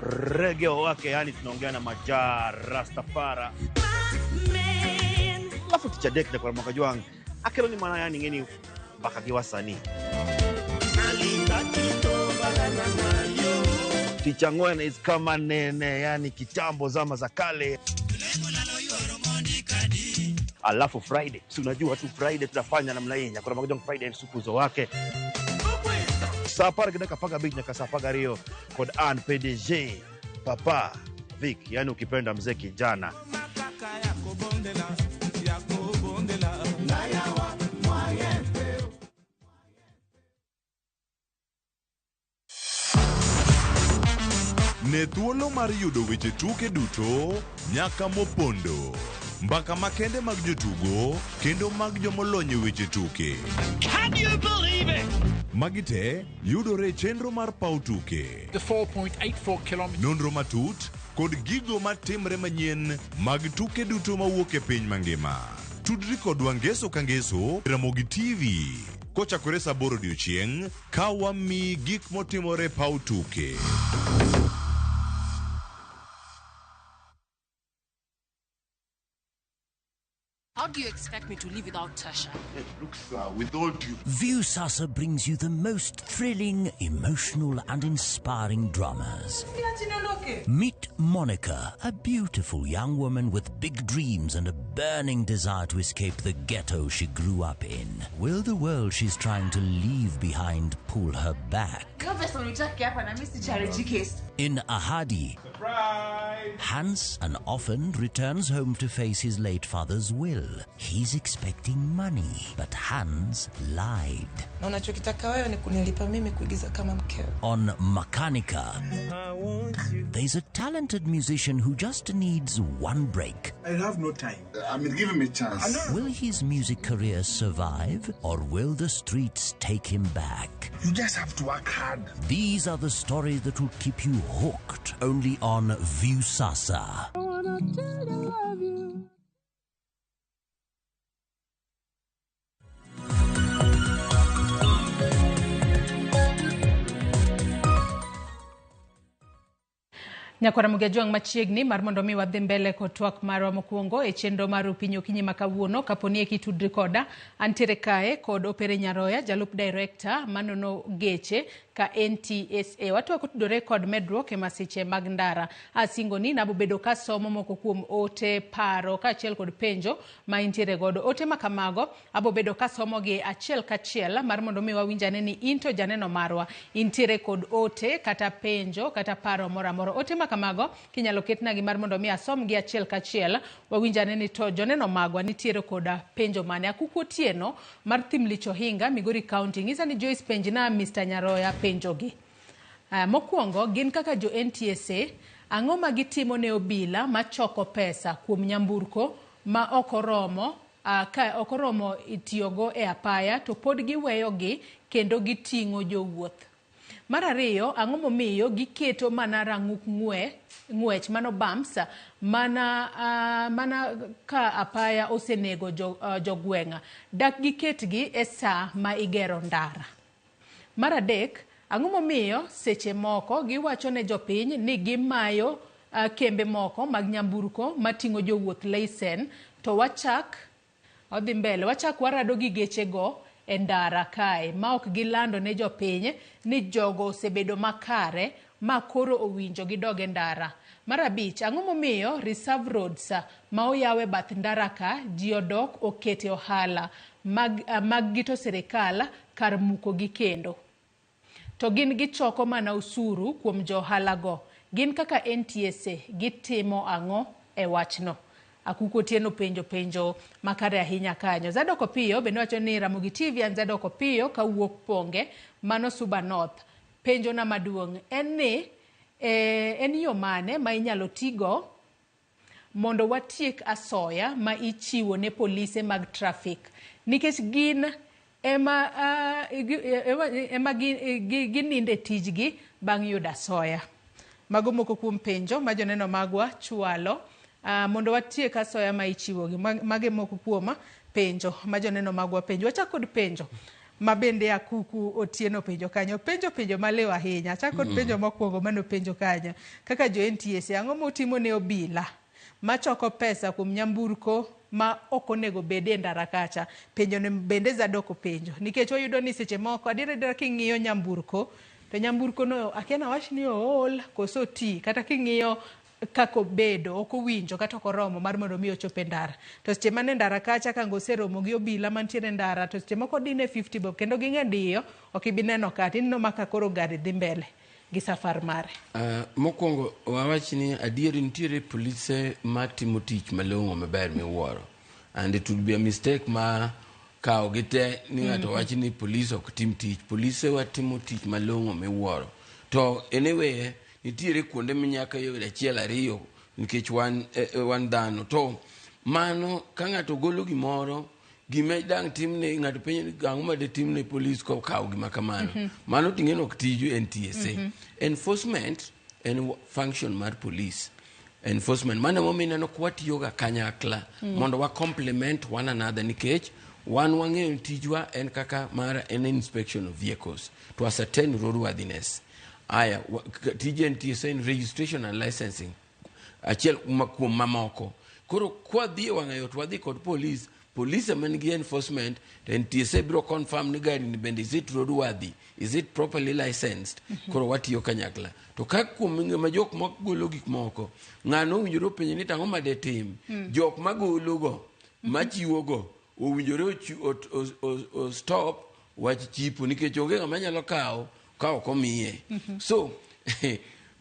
Reggae wake, yani tunaongea na Majaa Rastafara. Alafu tich adek nyakwar Ramogi Ajwang' akelo ni mana yani ing'eni mbaka gi wasanii. Tich ang'wen is kama nene, yani kitambo zama za kale. Alafu Friday, si unajua tu Friday tunafanya namna hii, nyakwar Ramogi Ajwang' Friday sukuzo wake saa apar gi dakika apar gabich nyaka saa apar gariyo kod an PDG Papa Vic, yani ukipenda mzee kijana. Ne thuolo mar yudo weche tuke duto nyaka mopondo. Mbaka makende mag jotugo kendo mag jomolony e weche tuke. Can you believe it? Magi te yudore e chenro mar paw tuke. The 4.84 kilometers. Nonro matut kod gigo matimre manyien mag tuke duto mawuok e piny mangima. Tudri kodwa ngeso ka ngeso Ramogi TV kochakore saa aboro odiochieng' ka wamiyi gik motimore e paw tuke. How do you expect me to live without Tasha? Look, sir, with all due Viusasa brings you the most thrilling, emotional, and inspiring dramas. Meet Monica, a beautiful young woman with big dreams and a burning desire to escape the ghetto she grew up in. Will the world she's trying to leave behind pull her back? In Ahadi, Hans, an orphan, returns home to face his late father's will. He's expecting money, but Hans lied. Na unachokitaka wewe ni kunilipa mimi kuigiza kama mkeo. On Makanika, there's a talented musician who just needs one break. I have no time. I mean, give him a chance. Will his music career survive, or will the streets take him back? You just have to work hard. These are the stories that will keep you hooked only on Viusasa. Nyakwar Ramogi Ajwang' machiegni mar mondo mi wadhi mbele kod twak marwa mokwongo e chenro mar Opinyi Okinyi ma kawuono. Kaponi eki tudri koda, antiere kae kod Opere Nyaroya, jalup director manono geche ka NTSA. Watwak otudore kod medruok e masiche mag ndara. Asingo ni nabobedo kasomo moko kuom ote, paro kaachiel kod penjo ma intiere godo. Ote ma kamago abobedo kasomogi achiel kachiel mar mondo mi wawinj ane ni in to janeno marwa intiere kod ote kata penjo kata paro moro amora. Ote ma kamago kinyalo ketnagi mar mondo mi asomgi achiel kachiel wawinj ane ni to joneno magwa nitiere koda penjo mane. Akuku Otieno mar Thim Lich Ohinga, Migori County ng'isa ni Joyce penjna Mr. Nyaroya penjogi. Mokwongo gin kaka jo NTSA, ang'o ma gitimo ne obila machoko pesa kuom nyamburko ma ok oromo ka ok oromo itiyogo e apaya to pod giweyogi kendo giting'o jowuoth. Mar ariyo, ang'o momiyo giketo mana rang'uk ng'wech mano bumps mana ka apaya osenego jogweng'a. Dak giketgi e saa ma igero ndara. Mar adek, ang'o momiyo seche moko giwacho ne jopiny ni gimayo kembe moko mag nyamburko mating'o jowuoth leisen to wachak odhi mbele wachak warado gi gechego e ndara kae ma ok gilando ne jopiny ni jogo osebedo makare ma koro owinjo gidog e ndara. Mar abich, ang'o momiyo reserve roads ma oyaw e bath ndara ka ji odok okete ohala mag gi to sirikal kar muko gi kendo. To gin gichoko mana osuru kuom jo ohala go. Gin kaka NTSA gitimo ang'o e wachno? Akuku Otieno penjo penjo makare ahinya kanyo. Zadok Opiyo bende wacho ni Ramogi TV an Zadok Opiyo kawuok Ponge mano Suba North. Penjo na maduong' en ni en yo mane ma inyalo tigo mondo watiek asoya ma ichiwo ne polise mag traffic nikech gin ema gininde tijgi bang' yudo asoya. Mago moko kuom penjo ma joneno magwa chwalo mondo watiek asoya ma ichiwogi. Mage moko kuom penjo ma joneno magwa penjo. Wachak kod penjo Ma bende Akuku Otieno penjo kanyo. Penjo penjo maliw ahinya. Achak kod penjo mokwongo mane openjo kanyo. Kaka jo NTSA, ang'o mutimo ne obila machoko pesa kuom nyamburko ma ok onego bed e ndara kacha? Penjo ni bende Zadok openjo. Nikech wayudo ni seche moko, adier adiera king'iyo nyamburko, to nyamburko no akia nawach ni ool koso oti. Kata king'iyo kaka obedo, ok owinjo kata ok oromo mar mondo mi ochop e ndara. To seche man e ndara kacha ka oseromo gi obila mantiere e ndara, to seche moko dine 50 bob kendo ging'e diyo, ok ibi neno kata ineno ma ka koro gari dhi mbele gi safar mare. Mokwongo wawach ni adieri nitiere polise matimo tich malong'o maber miwuoro and it would be a mistake ma kawo gi te ni ng'ato wach ni polis ok tim tich. Polise watimo tich malong'o miwuoro. To anyway, nitiere kuonde minyaka yud achiel ariyo nikech wan, wan dhano. To mano ka ng'ato golo gimoro gima dang' timne ng'ato penjo ni ang'o ma detimne polis kokawo gima kamano. Mano ting'e ok tiju NTSA. Enforcement en function mar police. Enforcement mano emomiyo ineno ka watiyoga kanyakla mondo wa complement one another nikech wan wang'eyo ni tijwa en kaka mara en inspection of vehicles to ascertain roadworthiness. Aya, tij NTSA en registration and licensing achiel kuom mamoko. Koro kwadhi e wang'ayo to wadhi kod police, police ema nigi enforcement to NTSA biro confirm ni gari ni bende is it roadworthy, is it properly licensed. Koro watiyo kanyakla. To ka kuom ng'ama jok magolo gik moko, ng'ano owinjore openje ni tang'o ma detim. Jok magolo go, machiwo go, owinjore o stop wach chipo nikech onge ng'ama nyalo kawo ka ok omiye. So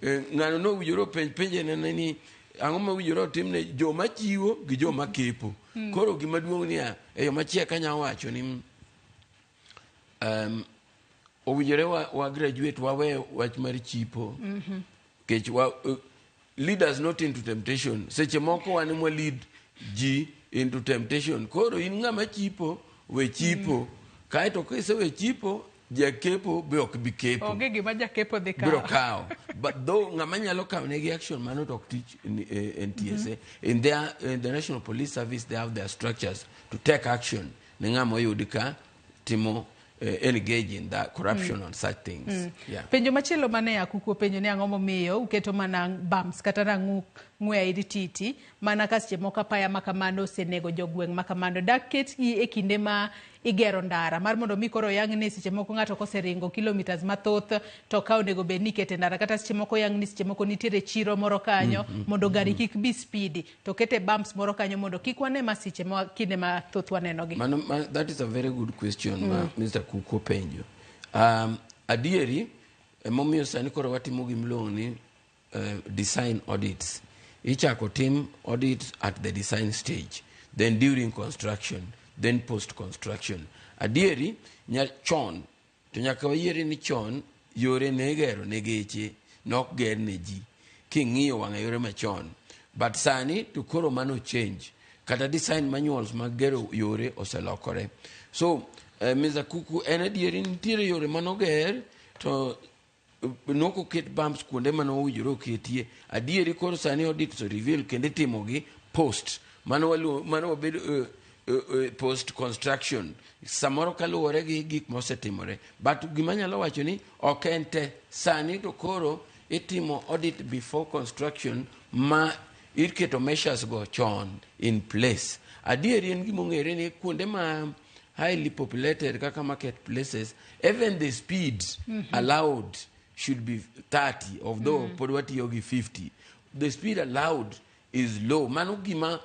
ng'ano nowinjore openj penje nene ni ang'o ma owinjore otim ne joma chiwo gi joma kepo. Koro gima duong' niya e yo machiek anya wacho ni owinjore wa graduate wawe wach mar chipo nikech wa lead us not into temptation. Seche moko wan ema lead ji into temptation. Koro in ng'ama chipo, we chipo. Kaeto kisewe chipo, jakepo be ok bi kepo. Onge gima jakepo dhi biro kawo. Kawo but though ng'ama nyalo kawo negi action mano to ok tich NTSA. In the National Police Service, they have their structures to take action ne ng'ama oyud ka timo engage in that corruption and such things, yeah. Penjo machielo mane Akuku openjo ni ang'o momiyo uketo mana bumps kata rang'u ng'we airititi mana ka seche moko apaya ma kamano osenego jogweng' ma kamano dak ketgi e kinde ma igero ndara mar mondo mi koro yang ni seche moko ng'ato koseringo kilometers mathoth to ka onego bed ni ikete ndara kata seche moko yang ni seche moko nitiere chiro moro kanyo mondo gari kik bi speedy to kete bumps moro kanyo mondo kik wane masiche ma kinde mathoth wanenogi. Mano, that is a very good question ma Mr. Kuko penjo. Adieri, emomiyo sani koro watimo gimiluongo ni design audits. Ichako tim audits at the design stage, then during construction, then post construction. Adieri, nya chon, to nyaka wayiere ni chon yore ne igero ne geche, nok ger ne ji. King'iyo wang'a yore machon. But sani to koro mano change. Kata design manuals mag gero yore oselokore. So, Mr. Kuku, en adieri nitiere yore manoger to nok oket bumps kuonde mane owinjore oketie. Adieri koro sani audits o reveal kendo itimogi post. Mano mano wabedo post construction. Samoro kaluwore gi gik mosetimore. But gima anyalo wacho ni ok en te. Sani to koro itimo audit before construction ma iketo measures go chon in place. Adieri en gima ong'ere ni kuonde ma highly populated kaka market places, even the speed allowed should be 30, although pod watiyo gi 50. The speed allowed is low. Mano gima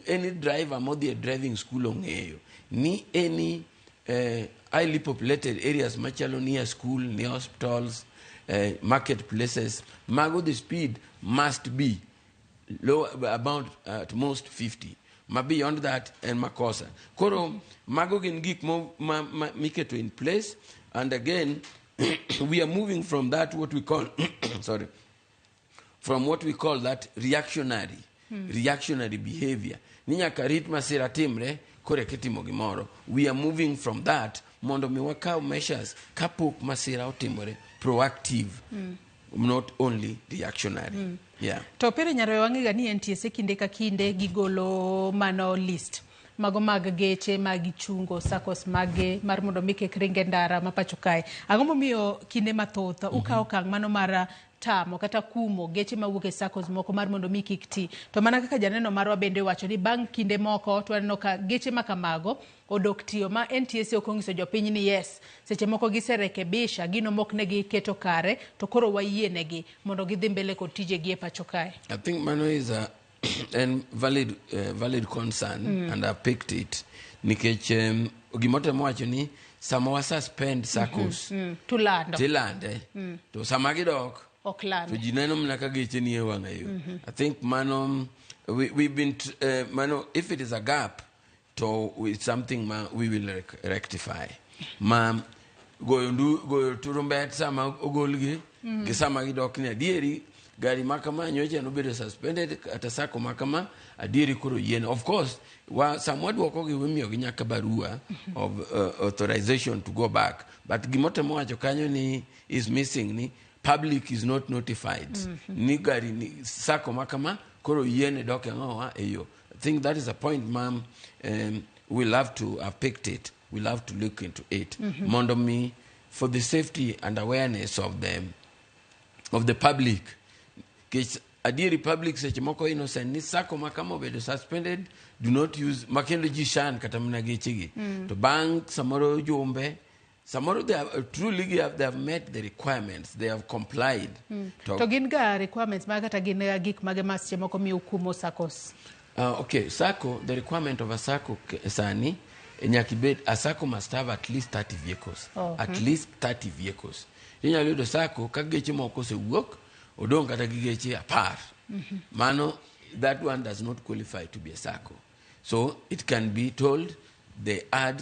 any driver modhi e driving school ong'eyo ni any highly populated areas machalo near school, near hospitals, market places, mago the speed must be low, about at most 50. Ma beyond that en makosa. Koro mago gin gik mo, ma, miketo in place, and again we are moving from that what we call, sorry, from what we call that reactionary behavior ni nyaka rit masira timre koro eka itimo gimoro. We are moving from that mondo mi wakaw measures kapok masira otimore, proactive, not only reactionary, yeah. To pere Nyaroya wang'e ga ni NTSA kinde ka kinde gigolo mano list Mago mag geche ma gichungo SACCOs mage mar mondo mi kik ring e ndara ma pacho kae. Ang'o momiyo kinde mathoth ukawo okang' mano mar tamo kata kumo geche mawuok e SACCOs moko mar mondo mi kik ti? To mana kaka janeno marwa bende owacho ni bang' kinde moko to waneno ka geche ma kamago odok tiyo ma NTSA ok onyiso jopiny ni yes, seche moko giserekebisha gino mok ne giketo kare to koro wayienegi mondo gidhi mbele kod tijegi e pacho kae. I think mano is a en valid concern and I picked it nikech gimotemo wacho ni sama wa suspend SACCOs Tulando. Tilande to sama gidok ok to lande. Ji neno mana ka geche nie wang'a yo. I think mano we've been mano, if it is a gap to it's something ma we will rectify ma goyo ndu goyo turumbet sama ogolgi gi sama gidok ni adieri gari ma kama nyocha nobedo suspended kata SACCO ma kama adieri koro yien. Of course wa sama waduokogi wimiyogi nyaka barua of authorization to go back, but gimotemo wacho kanyo ni is missing ni public is not notified ni gari ni SACCO ma kama koro yiene dok e ang'owa e yo. I think that is a point, ma'am. We'll have to have picked it, we'll have to look into it mondo mi for the safety and awareness of the public, nikech adieri public seche moko innocent ni SACCO ma kama obedo suspended, do not use ma kendo ji shan kata mana gechegi to bang' samoro jumbe samoro they have, truly they have met the requirements, they have complied. To gin ga requirements mag kata gin ga gik mage ma seche moko miyo kumo SACCOs? Okay, SACCO, the requirement of a SACCO sani, nyaka ibed, a SACCO must have at least 30 vehicles. At least 30 vehicles. Inyalo yudo SACCO ka geche moko osewuok, odong' kata gi geche 10. Mano, that one does not qualify to be a SACCO. So it can be told they add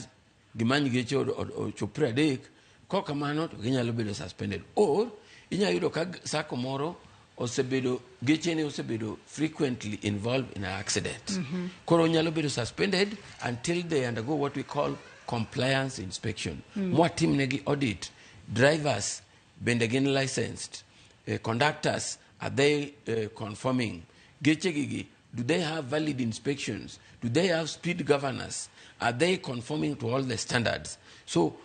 gimany geche ochop 30, kok kamano to ginyalo bedo suspended. Or inyalo yudo ka SACCO moro osebedo gechene osebedo frequently involved in an accident. Koro nyalo bedo suspended until they undergo what we call compliance inspection. Mwatimnegi audit. Drivers bende gin licensed. Conductors, are they conforming? Geche gigi, do they have valid inspections? Do they have speed governors? Are they conforming to all the standards? So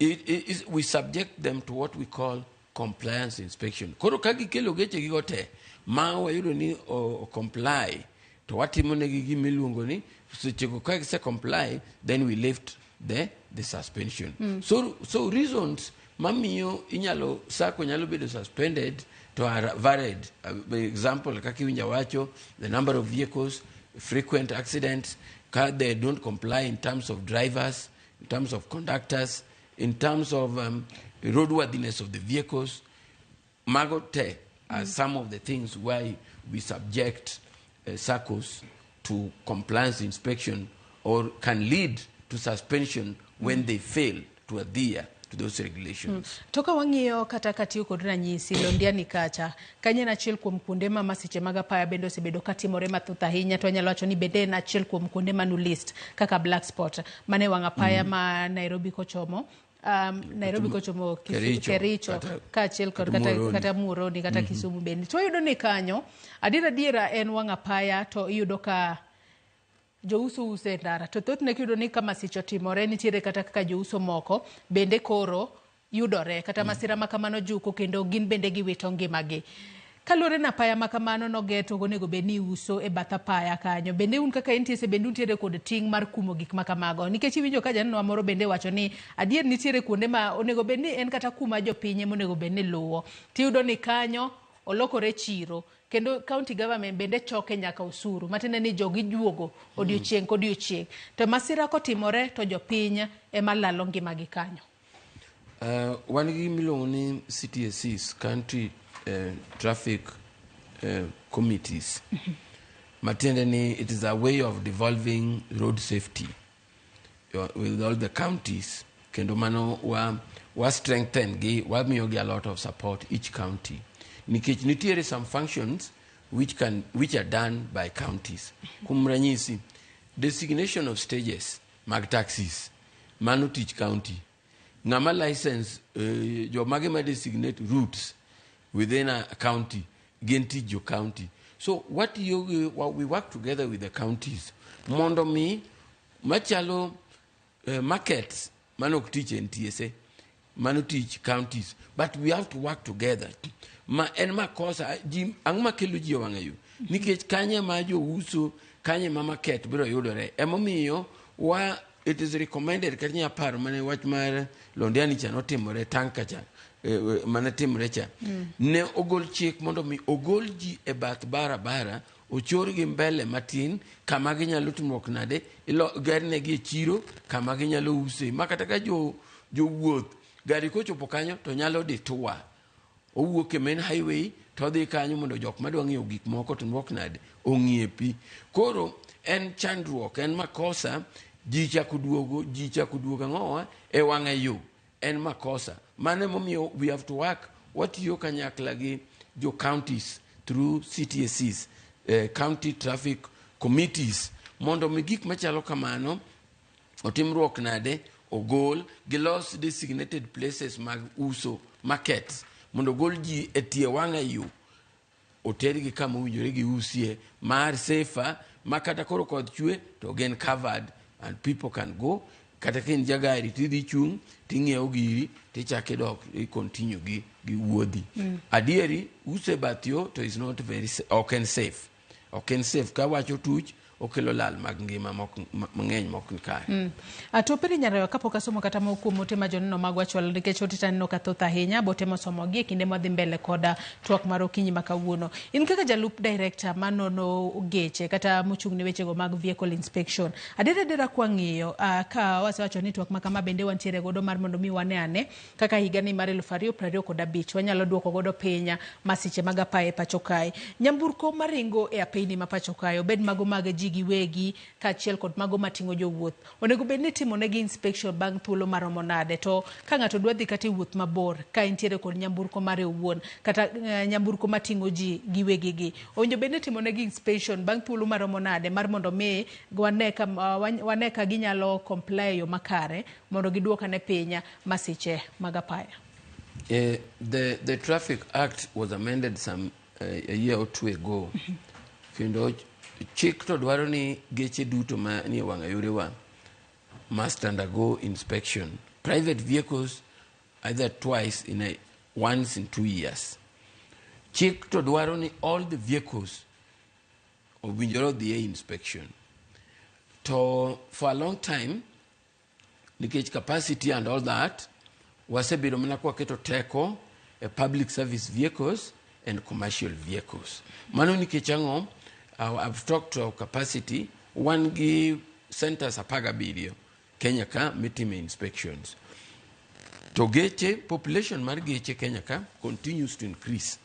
we subject them to what we call compliance inspection. Koro ka gikelo geche gigo te, ma wayudo ni o comply, to watimo negi gima iluongo ni sechego ka gise comply, then we lift the suspension. So reasons mamiyo inyalo SACCO nyalo bedo suspended to are varied. By example, kaka iwinjo wacho, the number of vehicles, frequent accidents, ka they don't comply in terms of drivers, in terms of conductors, in terms of roadworthiness of the vehicles. Mago te are some of the things why we subject SACCOs to compliance inspection or can lead to suspension when they fail to adhere to those regulations. To ka wang'iyo kata katiyo kod ranyisi Londiani kacha, kanyo en achiel kuom kuonde ma masiche mag apaya bende osebedo katimore mathoth ahinya, to wanyalo wacho ni bende en achiel kuom kuonde manu list kaka black spot mane wang' apaya ma Nairobi kochomo Nairobi kochomo Kericho, Kericho kaachiel kod kata Muhoroni. Kata Muhoroni kata Kisumu bende. To wayudo ni kanyo adier adiera en wang' apaya to iyudo ka jouso uso e ndara to thothne kiyudo ni ka masiche otimore nitiere kata kaka jouso moko bende koro yudore kata masira ma kamano juko kendo gin bende giwito ngimagi. Kaluwore na apaya ma kamano noger to ok onego bed ni iuso e bath apaya kanyo. Bende un kaka NTSA bende untiere kod ting' mar kumo gik ma kamago? Nikech iwinjo ka janeno moro bende wacho ni adier nitiere kuonde ma onego bed ni en kata kuma jopiny ema onego bed ni luwo. Tiyudo ni kanyo olokore chiro kendo county government bende choke nyaka osuru matiende ni jogi juogo odiochieng' kodiochieng' to masira kotimore to jopiny ema lalo ngimagi kanyo. Wan gi gimiluongo ni CTACs, County Traffic Committees. Matiende ni it is a way of devolving road safety with all the counties. Kendo mano wa strengthen gi, wamiyo gi a lot of support each county. Nikech nitiere some functions which are done by counties. Kuom ranyisi, designation of stages mag taxis, mano tich county. Ng'ama license jomage ma designate routes within a county gin tich jo county. So watiyo gi we work together with the counties mondo mi Machalo markets, mano ok tich NTSA, mano tich counties, but we have to work together. Ma en makosa ji ang'o makelo ji e wang'a yo? Nikech kanye ma jouso, kanye ma market biro yudore. Emomiyo wa it is recommended, kata inya paro mane wach mar Londiani cha notimore, tanka cha mane timore cha, ne ogol chik mondo mi ogol ji e bath barabara, ochorgi mbele matin kama ginyalo timruok nade, gernegi e chiro kama ginyalo use, ma kata ka jo jowuoth gari kochopo kanyo to nyalo detour, owuok e main highway to odhi kanyo mondo jok madwa ng'iewo gik moko timruok nade, ong'iepi. Koro en chandruok, en makosa ji chako duogo, ji chako duogo ang'owa e wang'a yo, en makosa. Mano emomiyo we have to work, watiyo kanyakla gi jo counties through CTACs, county traffic committees, mondo mi gik machalo kamano otimruok nade, ogol gilos designated places mag uso, markets, mondo ogol ji e tie wang'a yo, otergi kama owinjore giusie mar safer, ma kata koro koth chwe to gin covered and people can go. Kata ka in jagari tidhi chung' ting'iewo giri, tichako idok i continue gi wuodhi. Adieri uso e bath yo to is not very ok en safe, ok en safe. Ka wach otuch, okelo lal mag ngima mang'eny mok ni kare. Atopiri Nyarayo, kapok asomo kata moko kuom ote ma joneno magwa chwalo, nikech ote taneno ka thoth ahinya, botemo somogi e kinde mwadhi mbele koda twak mar okinyi ma kawuono. In kaka jalup director manono geche kata mochung' ne wechego mag vehicle inspection, adiera adiera kwang'iyo, ka wasewacho ni twak ma kama bende wantiere godo mar mondo mi wane ane kaka higani mar 2025 wanyalo duoko godo piny masiche mag apaya e pacho kae. Nyamburko maringo e apeyni ma pacho kae, obed mago mag ji giwegi kaachiel kod mago mating'o jowuoth, onego bed ni itimonegi inspection bang' thuolo maromo nade? To ka ng'ato dwa dhi kata e wuoth mabor ka entiere kod nyamburko mare owuon kata nyamburko mating'o ji giwegi gi, owinjo bed ni itimonegi inspection bang' thuolo maromo nade mar mondo mi wane ka ginyalo comply e yo makare mondo giduok ane piny masiche mag apaya? The Traffic Act was amended some a year or two ago. Kendo chik to dwaro ni geche duto ma nie wang'a yorewa must undergo inspection. Private vehicles either twice in a once in 2 years. Chik to dwaro ni all the vehicles owinjore odhi e inspection. To for a long time, nikech capacity and all that, wasebedo mana kwaketo teko e public service vehicles and commercial vehicles. Mano nikech ang'o? I've talked to our capacity. Wan gi centers 17 Kenya ka mitime inspections. To geche, population mar geche Kenya ka continues to increase.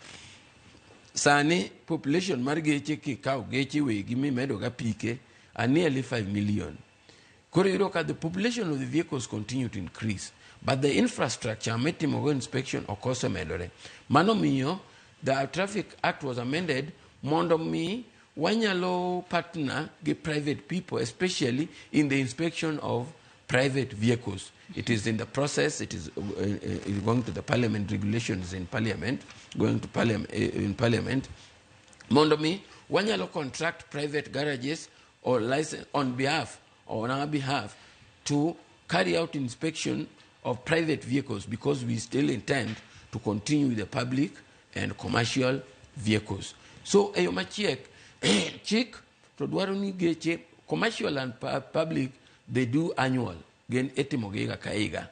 Sani population mar geche, kikawo geche wegi mimedo ga pike, are nearly 5 million. Koro iyudo ka the population of the vehicles continue to increase, but the infrastructure mitimogo inspection ok osemedore. Mano miyo the Traffic Act was amended mondo mi wanyalo partner gi private people, especially in the inspection of private vehicles. It is in the process. It is going to the parliament, regulations in parliament, going to parliament, in parliament, mondo mi wanyalo contract private garages or license on behalf or on our behalf to carry out inspection of private vehicles, because we still intend to continue with the public and commercial vehicles. So e yo machiek, chik to dwaro ni geche commercial and public, they do annual, gin itimogi higa ka higa.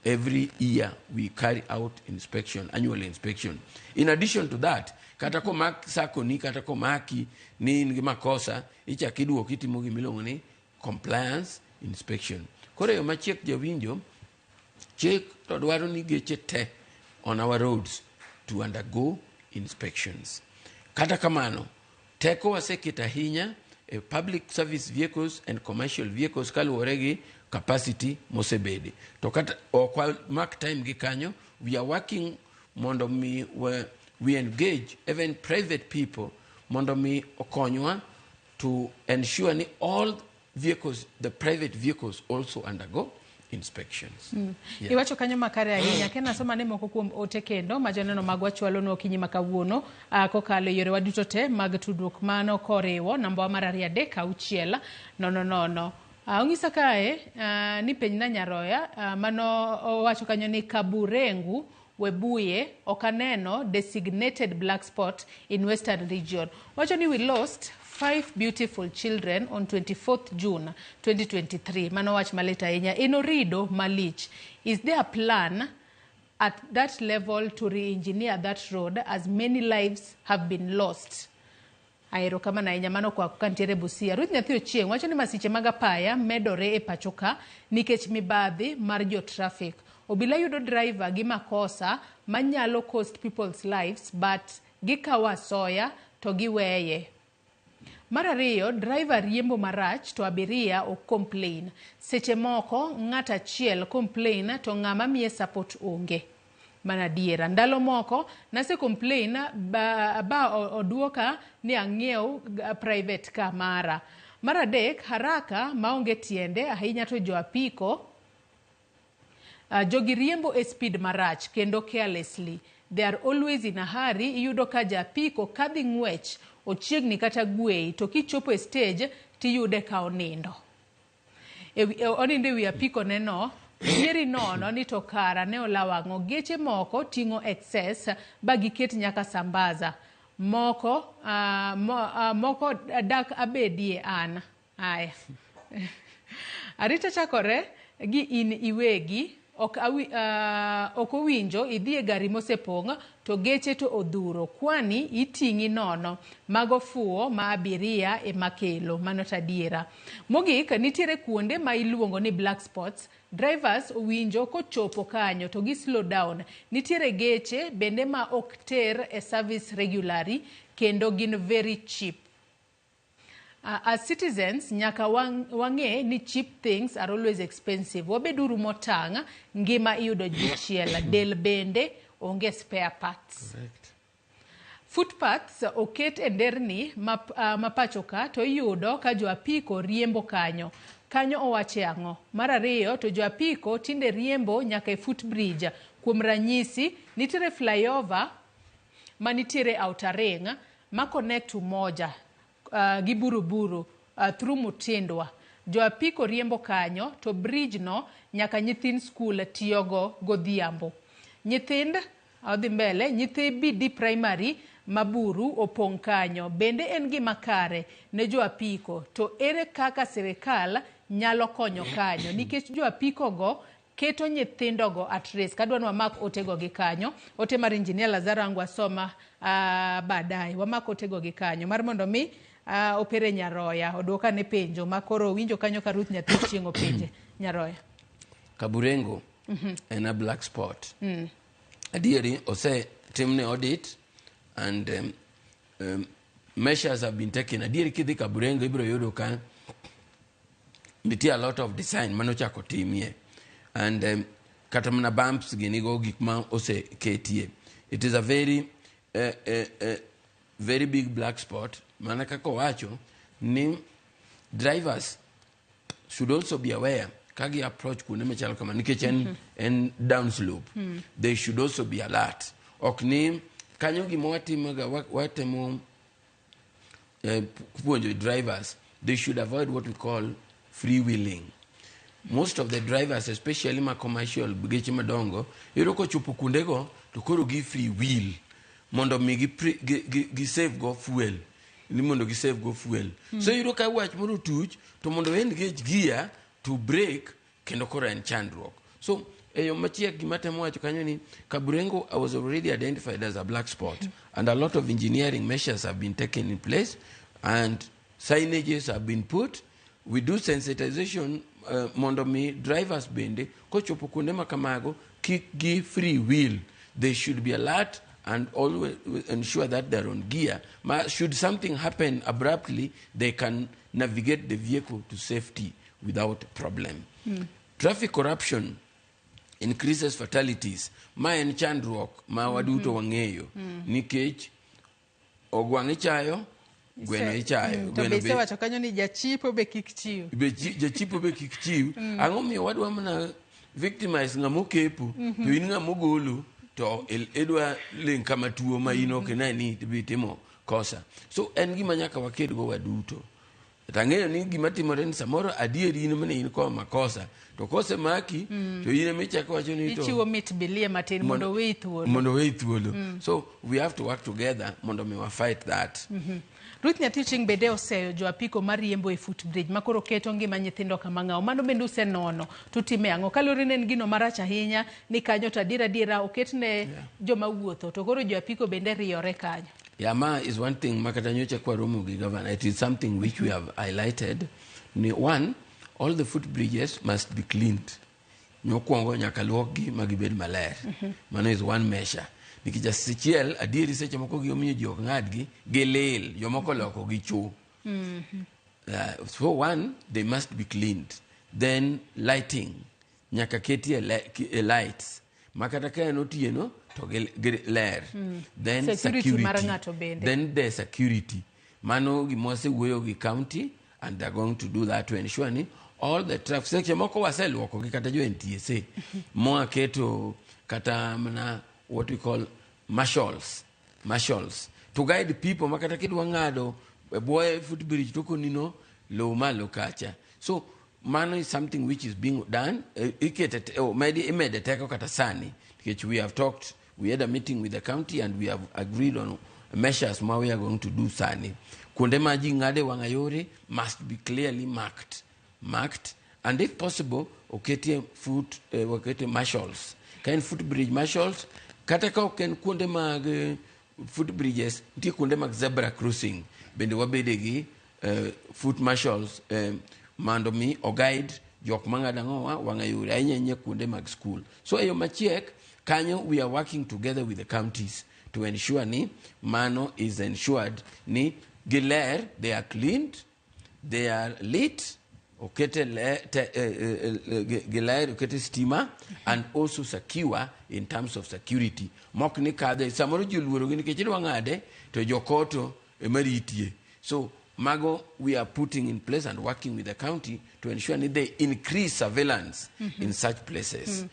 Every year we carry out inspection, annual inspection. In addition to that, kata komak sako ni, kata komaki ni in gi makosa, ichak iduoki itimo gimiluongo ni compliance inspection. Koro e yo machiek, jawinjo, chik to dwaro ni geche te on our roads to undergo inspections. Kata kamano, teko waseketo ahinya e public service vehicles and commercial vehicles kaluwore gi capacity mosebede. To kata ok mark time gi kanyo, we are working mondo mi we engage even private people mondo mi okonywa to ensure ni all vehicles, the private vehicles, also undergo inspections. Yeah. Iwacho kanyo makare ahinya. Ken asoma ne moko kuom ote kendo ma joneno magwa chwalonwa okinyi ma kawuono, kokalo e yorewa duto te mag tudruok, mano koriwo nambawa mar 236 00. Ong'isa kae ni penjna Nyaroya mano owacho kanyo ni Kaburengu Webuye ok aneno designated black spot in Western Region. Wacho ni we lost 5 beautiful children on 24th June 2023. Mano wach malit ahinya. En orido malich. Is there a plan at that level to re-engineer that road as many lives have been lost? Ahero kamano ahinya mano kwa kantiere Busia. Ruth Nyathi Ochieng' wacho ni masiche mag apaya medore e pacho ka nikech mibadhi mar jo traffic. Obila yudo driver gi makosa manyalo cost people's lives but gikawo asoya to giweye. Mar ariyo, driver riembo marach to abiria ok complain. Seche moko ng'at achiel complain to ng'ama miye support onge. Mana adiera. Ndalo moko nase complain ba oduoka ni ang'iew private car mara. Mar adek, haraka maonge tiende ahinya to jo apiko jogi riembo e speed marach kendo carelessly. They are always in a hurry. Iyudo ka ja apiko kadhi ng'wech ochiegni kata gwei to kichopo e stage tiyude ka onindo. Onindo e wi apiko neno yieri nono ni to kara ne olawo ang'o. Geche moko ting'o excess ba giket nyaka sambaza. Moko moko dak abedie an. Aya. Arita chakore gi in iwegi ok owinjo idhi e gari mosepong' to geche to odhuro kwani iting'i nono mago fuwo ma abiria ema kelo. Mano to adiera. Mogik nitiere kuonde ma iluongo ni black spots. Drivers owinjo kochopo kanyo to gi slow down. Nitiere geche bende ma ok ter e service regularly kendo gin very cheap. As citizens, nyaka wang'e ni cheap things are always expensive. Wabeduru motang', ngima iyudo dichiel, del bende onge spare parts. Correct. Footpaths oket e nderni ma pacho ka to iyudo ka jo apiko riembo kanyo. Kanyo owache ang'o? Mar ariyo to jo apiko tinde riembo nyaka e footbridge. Kuom ranyisi, nitiere flyover manitiere outer ring ma connect Umoja gi Buruburu through Mutindwa. Jo apiko riembo kanyo to bridge no nyaka nyithind skul tiyogo godhiambo. Nyithind odhi mbele, nyithi BD Primary Maburu opong' kanyo. Bende en gima kare ne jo apiko. To ere kaka sirikal nyalo konyo kanyo? Nikech jo apiko go keto nyithindogo at risk. Adwa ni wamak otego gi kanyo. Ote mar Engineer Lazaro ang' wasoma baadaye. Wamak otego gi kanyo. Mar mondo mi Opere Nyaroya oduoka ne penjo ma koro winjo kanyo ka Ruth Nyathi Ochieng' openje. Nyaroya. Kaburengo en a black spot. Adieri ose timne audit and measures have been taken. Adieri kidhi Kaburengo ibiro yudo ka nitie a lot of design manochako timie. And kata mana bumps ginigo gik ma oseketie. It is a very very big black spot. Mana kaka owacho ni drivers should also be aware kagi approach kuonde machalo kama nikech en down slope. They should also be alert. Ok ni kanyo gima watimoga watemo puonjo drivers, they should avoid what we call freewheeling. Most of the drivers, especially ma commercial geche madongo, iyudo kochopo kuondego to koro gi free wheel mondo mi gi save go fuel. Ni mondo gi save go fuel. So iyudo ka wach moro tuch to mondo engage gear to brake kendo koro en chandruok. So eyo machiek gima temo wacho kanyo ni Kaburengo was already identified as a black spot and a lot of engineering measures have been taken in place and signages have been put. We do sensitization mondo mi drivers bende kochopo kuonde ma kamago kik gi free wheel. They should be alert and always ensure that they're on gear. Ma should something happen abruptly, they can navigate the vehicle to safety without problem. Traffic corruption increases fatalities. Ma en chandruok ma waduto wang'eyo nikech ogwang' ichayo, gweno ichayo. To be isewacho kanyo ni jachipo be kik chiw. Be jachipo be kik chiw. Ang'o miyo wadwa mana victimize ng'ama okepo to in ng'ama ogolo to idwa ling' kama tuo ma in ok ine ni ibi timo kosa. So en gima nyaka wakedgo waduto. To ang'eyo ni gima timore ni samoro adieri in mane in kod makosa to kosemaki to in ema ichako wacho ni to Ichiwo mit bilie matin mondo oweyi thuolo. Mondo oweyi thuolo. So we have to work together mondo mi wa fight that. Ruth Nyathi Chieng' bende oseyo jo apiko mariembo e footbridge ma koro keto ngima nyithindo kama ng'awo. Mano bende usenono to utime ang'o? Kaluwore ni en gino marach ahinya ni kanyo to adiera adiera oket ne joma wuotho to koro jo apiko bende riyore kanyo. Yeah, ma is one thing makata nyocha kwaromo gi governor. It is something which we have highlighted. Ni one, all the footbridges must be cleaned. Mokwongo nyaka luokgi ma gibed maler. Mano is one measure. Nikech achiel, adieri seche moko gimomiyo ji ok ng'adgi, gilil, jomoko oloko gi cho. So one, they must be cleaned. Then lighting, nyaka ketie lights. Ma kata ka en otieno to gi ler. Then Security mar ng'ato bende. Then the security. Mano gima wasewuoyo gi county and they're going to do that to ensure ni all the traffic seche moko waseluoko gi kata jo NTSA mwaketo kata mana what we call marshals to guide people ma kata kidwa ng'ado e bwoye footbridge to koni no low malo kacha. So mano is something which is being done. Ikete imede teko kata sani nikech we have talked, we had a meeting with the county and we have agreed on measures ma we are going to do sani. Kuonde ma ji ng'ade wang'a yore must be clearly marked and if possible oketie foot waketie marshals ka en footbridge marshals kata ka ok en kuonde mag footbridges, nitie kuonde mag zebra crossing bende wabede gi foot marshals mondo mi oguide jok mang'ado ang'owa wang'a yore ahinya ahinya kuonde mag school. So e yo machiek kanyo we are working together with the counties to ensure ni mano is ensured ni giler, they are cleaned, they are lit, okete giler, okete stima and also secure in terms of security mok ni kadhe samoro ji oluorogi nikech idwa ng'ade to jokoto ema ritie. So mago we are putting in place and working with the county to ensure ni they increase surveillance in such places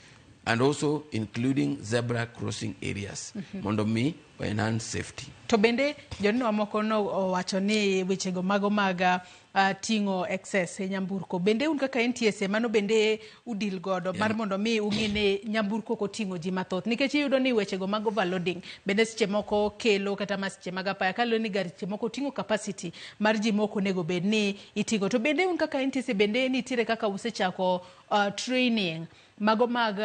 and also including zebra crossing areas mondo mi enhance safety. To bende joneno moko no owacho ni wechego mago mag ting'o excess e nyamburko bende un kaka NTSA mano bende udil godo mar mondo mi ung'i ni nyamburko ok oting'o ji mathoth nikech iyudo ni wechego mag overloading bende seche moko kelo kata masiche mag apaya kaluwore ni gari seche moko ting'o capacity mar ji mok onego bed ni iting'o. To bende un kaka NTSA bende nitiere kaka usechako training mago mag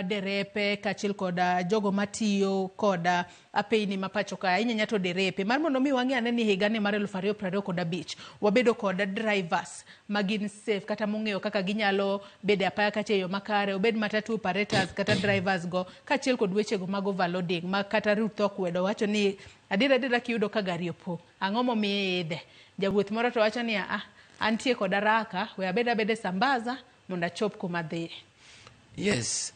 derepe kaachiel kod jogo matiyo kod apeyni ma pacho ka ahinya to derepe mar mondo mi wang'e ane ni higani mar 2025 wabedo kod drivers magin safe kata mong'eyo kaka ginyalo bedo e apaya kacha e yo makare, obed matatu operators kata drivers go kaachiel kod wechego mag overloading ma kata Ruth Okwedo wacho ni adiera adiera kiyudo ka gari opong' ang'o momiyo iidhe. Jawuoth moro to wacho ni ah, antie kod haraka we abed abeda e Sambaza mondo achop kuma adhiye. Yes,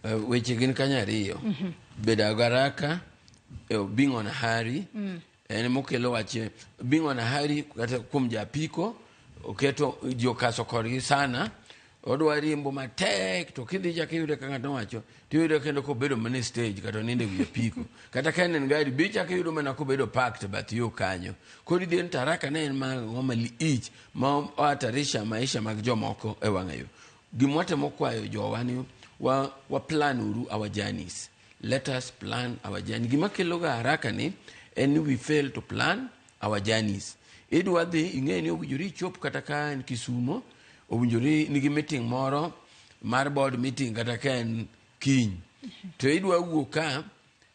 weche gin kanyo ariyo. Bedo gi haraka, being on a hurry, en mokelo wach being on a hurry kata kuom japiko oketo ji okaso kodgi sana odwa riembo matek to kidhi chak iyude ka ng'ato wacho tiyude kendo kobedo mana e stage kata onindo e wi apiko kata ka en gari be ichako iyudo mana kobedo parked bath yo kanyo. Koro idhi to haraka ne en ma malich ma ohatarisha maisha mag jomoko e wang'a yo. Gima watemo kwayo jowa ni wa plan uru our journeys. Let us plan our journey. Gima kelo ga haraka ni en ni we fail to plan our journeys. Idwa dhi ing'e ni owinjore ichop kata ka en Kisumo, owinjore nigi meeting moro mar board meeting kata ka en kiny. To idwa wuok ka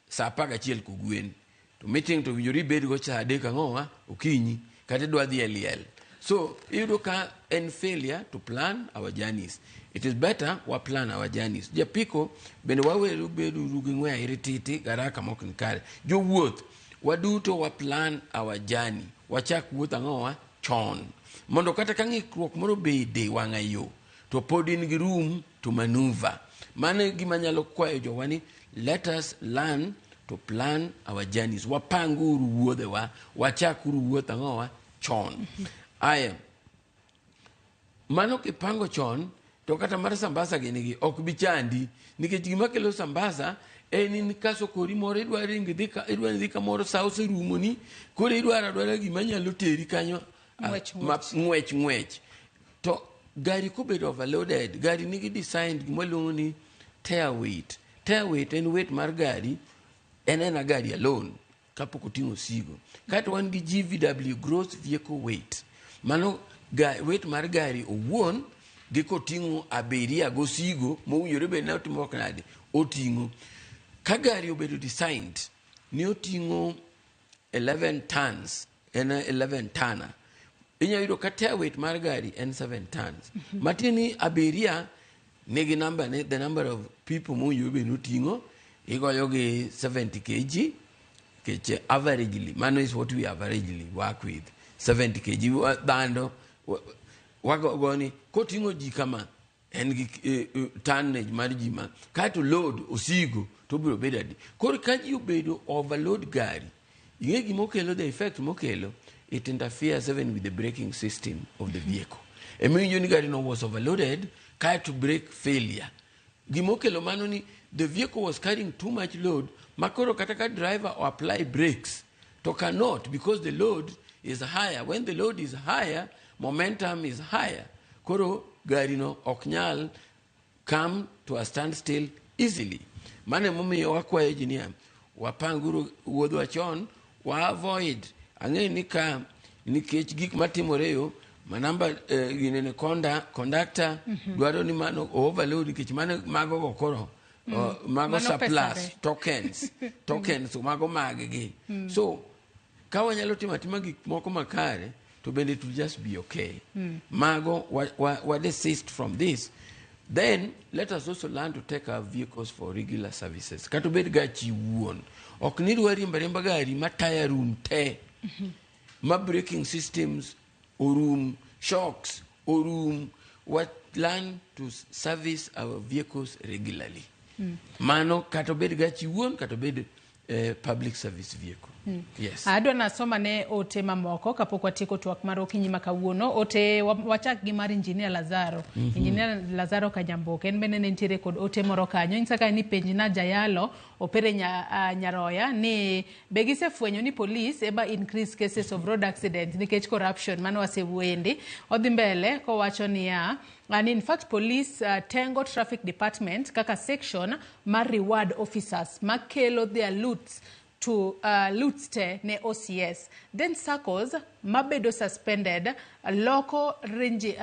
sa 11 kogwen. To meeting to owinjore ibed go sa 3 ang'owa okinyi kata idwa dhi e liel. So iyudo ka en failure to plan our journeys. It is better wa plan our journeys. Japiko bende waweru beduru gi ng'we airititi garaka mok ni kare. Jowuoth waduto wa plan our journey. Wachak wuoth ang'owa chon. Mondo kata ka ng'ikruok moro bede wang'a yo to pod in gi room to maneuver. Mano e gima nyalo kwayo jowa ni let us learn to plan our journeys. Wapanguru wuodhewa, wachakuru wuoth ang'owa chon. Aya, mano kipango chon to kata mar Sambasa gini gi ok bi chandi nikech gima kelo Sambasa en in kaso kori moro idwa ringo idhi ka idwa idhi kamoro sa oserumoni koro idwaro adwara gima nyalo teri kanyo. Ng'wech, ma- ng'wech ng'wech to gari kobedo overloaded gari nigi designed gima waluongo ni tare weight tare weight en weight mar gari en ena gari alone kapok oting'o osigo kaeto wan gi GVW gross vehicle weight mano ga, weight mar gari owuon gi koting'o abiria gosigo mowinjore bed ni otimo nade oting'o ka gari obedo designed ni oting'o 11 tons en 11 tana inyalo yudo ka tare weight mar gari en 7 tons matiende ni abiria nigi number ne the number of people mowinjore bed ni oting'o igoyo gi 70 kg nikech averagely mano is what we averagely work with 70 kg dhando wagoni koting'o ji kama en gi tonnage mar ji ma kaeto load osigo to obiro bedo adi koro ka ji obedo overload gari ing'e gima okelo the effect mokelo it interferes even with the braking system of the vehicle emiwinjo ni gari no was overloaded kaeto brake failure gimokelo mano ni the vehicle was carrying too much load makoro kata ka driver o apply brakes to cannot because the load is higher when the load is higher momentum is higher koro gari no ok nyal come to a standstill easily mano emomiyo wakwayo ji niya wapanguru wuodhwa chon wa avoid ang'eyo ni ka nikech gik matimore yo manamba ginene konda conductor dwaro ni mano overload nikech mano mago go koro mago Mano surplus pesare. tokens tokens mago mag gi so ka wanyalo timo atima gik moko makare to bende it will just be okay mago wa desist from this then let us also learn to take our vehicles for regular services kata obed gachi wuon ok ni idwa riembo ariemba gari ma taya rum te ma braking systems orum shocks orum wa learn to service our vehicles regularly mano kata obed gachi wuon kata obed public service vehicle yes Adwa nasoma ne ote mamoko kapok watieko twak mar okinyi ma kawuono. Ote wachak gi mar Engineer Lazaro. Engineer Lazaro Kanyamboke en bende ne nitiere kod ote moro kanyo. Nyisa ka ni penj na jayalo Opere Nyaroya ni be gisefwenyo ni police ema increase cases of road accidents nikech corruption mano wasewuoyendi. Odhi mbele kowacho niya and in fact police tengo traffic department kaka section mar reward officers makelo their loots to loots te ne OCS. Then SACCOs mabedo suspended loko range,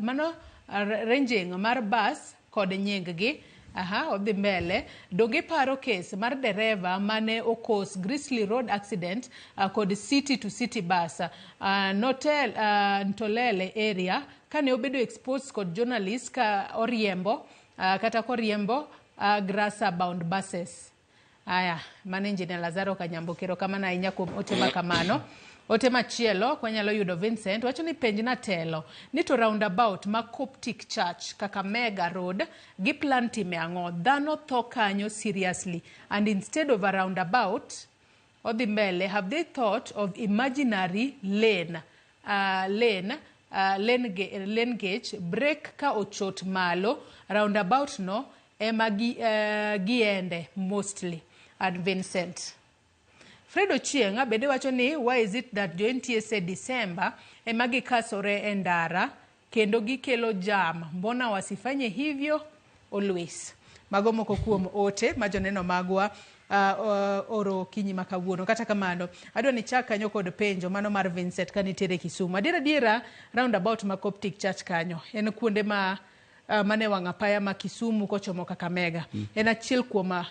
mano ranging mar bus kod nying gi. Aha, odhi mbele. Donge iparo case mar dereva mane okos Grizzly Road accident kod city to city bus Notel, Ntolele area kane obedo exposed kod journalist ka oriembo kata koriembo Grasa bound buses. Aya, mano Engineer Lazaro Kanyamboke, erokamano ahinya kuom ote ma kamano. Ote machielo kwanyalo yudo Vincent wacho ni penj na telo ni to roundabout ma Coptic Church Kakamega Road gi plan time ang'o? Dhano tho kanyo seriously and instead of a roundabout odhi mbele have they thought of imaginary lane gauge break ka ochot malo roundabout no ema gi, giende mostly and Vincent Fred Ochieng' bende wacho ni why is it that jo NTSA December ema gikasore e ndara kendo gikelo jam mbona wasifanye hivyo always mago moko kuom ote ma joneno magwa oro okinyi ma kawuono kata kamano adwa ni chak kanyo kod penjo mano mar Vincent ka nitiere Kisumu adiera adiera roundabout ma Coptic Church kanyo en kuonde ma mane wang' apaya ma Kisumu kochomo Kakamega en achiel kuom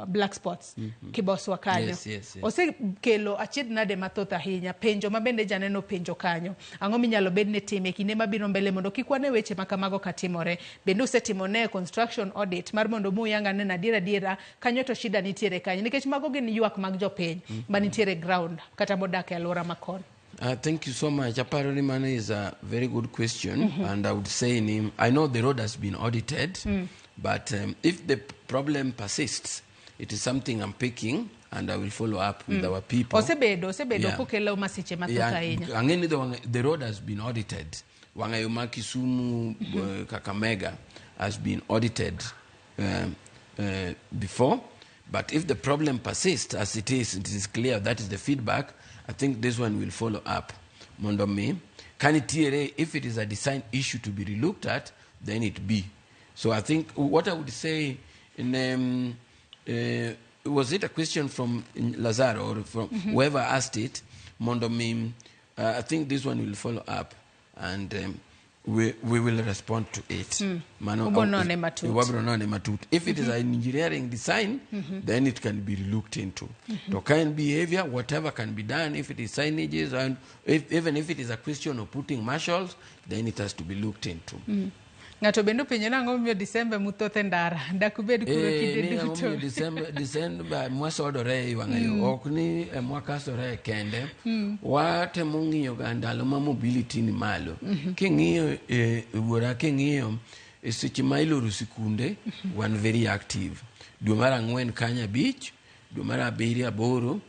black spots Kiboswa kanyo Yes. osekelo achiedh nade mathoth ahinya penjo ma bende janeno penjo kanyo ang'o minyalo bed ni time e kinde mabiro mbele mondo kik wane weche ma kamago katimore bende usetimone construction audit mar mondo muyang ane adiera adiera kanyo to shida nitiere kanyo nikech mago gin ywak mag jopiny manitiere ground kata modak e alwora makon Thank you so much. Apparently, mano is a very good question, and I would say, I know the road has been audited, but if the problem persists, it is something I'm picking, and I will follow up with our people. Osebedo osebedo kokelo masiche mathoth ahinya ang'e ni the road has been audited. Wang'ayo ma Kisumu, Kakamega has been audited before. But if the problem persists as it is clear that is the feedback. I think this one will follow up mondo mi ka nitiere, if it is a design issue to be relooked at, then it be. So I think what I would say in was it a question from Lazaro or from whoever asked it, mondo mi I think this one will follow up and we will respond to it. Mano, Ubo none matut. Wabro none matut. If it is an engineering design, then it can be looked into. To kind behavior, whatever can be done, if it is signages, and if, even if it is a question of putting marshals, then it has to be looked into. Ng'ato bende openjo nang'o momiyo Disemba muthoth e ndara dak ubed kuro Eh, kinde ni ang'o duto. momiyo December mwasodore e wang'a yo ok ni mwakasore kende. Watemo ng'iyo ga ndalo ma mobility ni malo. King'iyo wuora, king'iyo e seche ma iloro sikunde, wan very active dwe mar 4 kanyo, 5, dwe mar 7,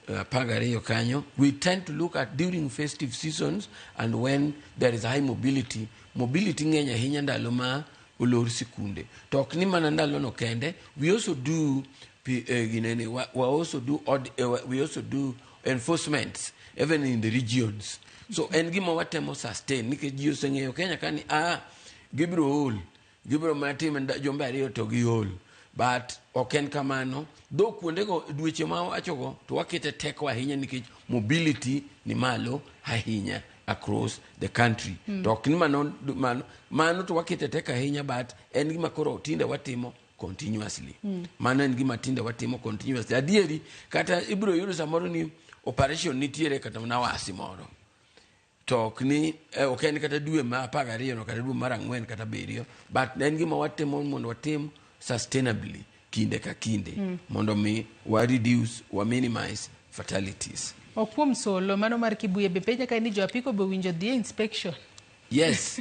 8, 12 kanyo. We tend to look at during festive seasons and when there is high mobility. Mobility ng'eny ahinya ndalo ma olor sikunde. To ok ni mana ndalono kende, we also do ginene, we also do we also do enforcements even in the regions. So en gima watemo sustain nikech ji oseng'eyo Kenya ka ni gibiro ol, gibiro mana timo jumbe 2 to giol, but ok en kamano. Dho kuondego dweche ma wachogo to wakete teko ahinya nikech mobility ni malo ahinya across the country. To ok ni mano to wakete teko ahinya, but en gima koro tinde watimo continuously. Mano en gima tinde watimo continuously adieri. Kata ibiro yudo samoro ni operation nitiere kata mana wasi moro, to ok ni ok en kata dwe ma 12 no, kata dwe mar 4 kata 7, but en gima watimo mondo watim sustainably kinde ka kinde mondo mi wa reduce, wa minimize fatalities. Ok kuom solo mano mar Kibuye be penja ka ni jo apiko be winjo dhi e inspection. Yes,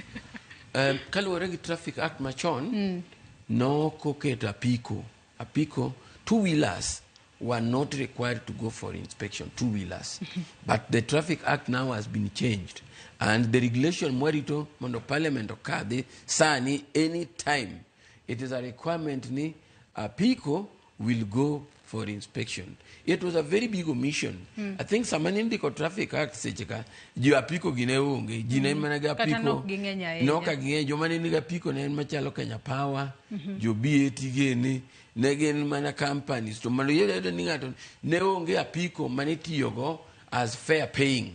kaluwore gi Traffic Act machon, nokoketo apiko, two wheelers were not required to go for inspection, two wheelers. But the Traffic Act now has been changed and the regulation mwarito mondo parliament okadhi sani, any time it is a requirement ni apiko will go for inspection. It was a very big omission. I think sama nindiko Traffic Act seche ka jo apiko gi ne onge, ji ne mana gi Kata apiko. nok ging'eny ahinya. Nok ka ging'eny. Joma ne nigi apiko ne en machalo Kenya Power, jo BAT gini ne gin mana companies. To mano yudo ni ng'ato ne onge apiko mane itiyogo as fare paying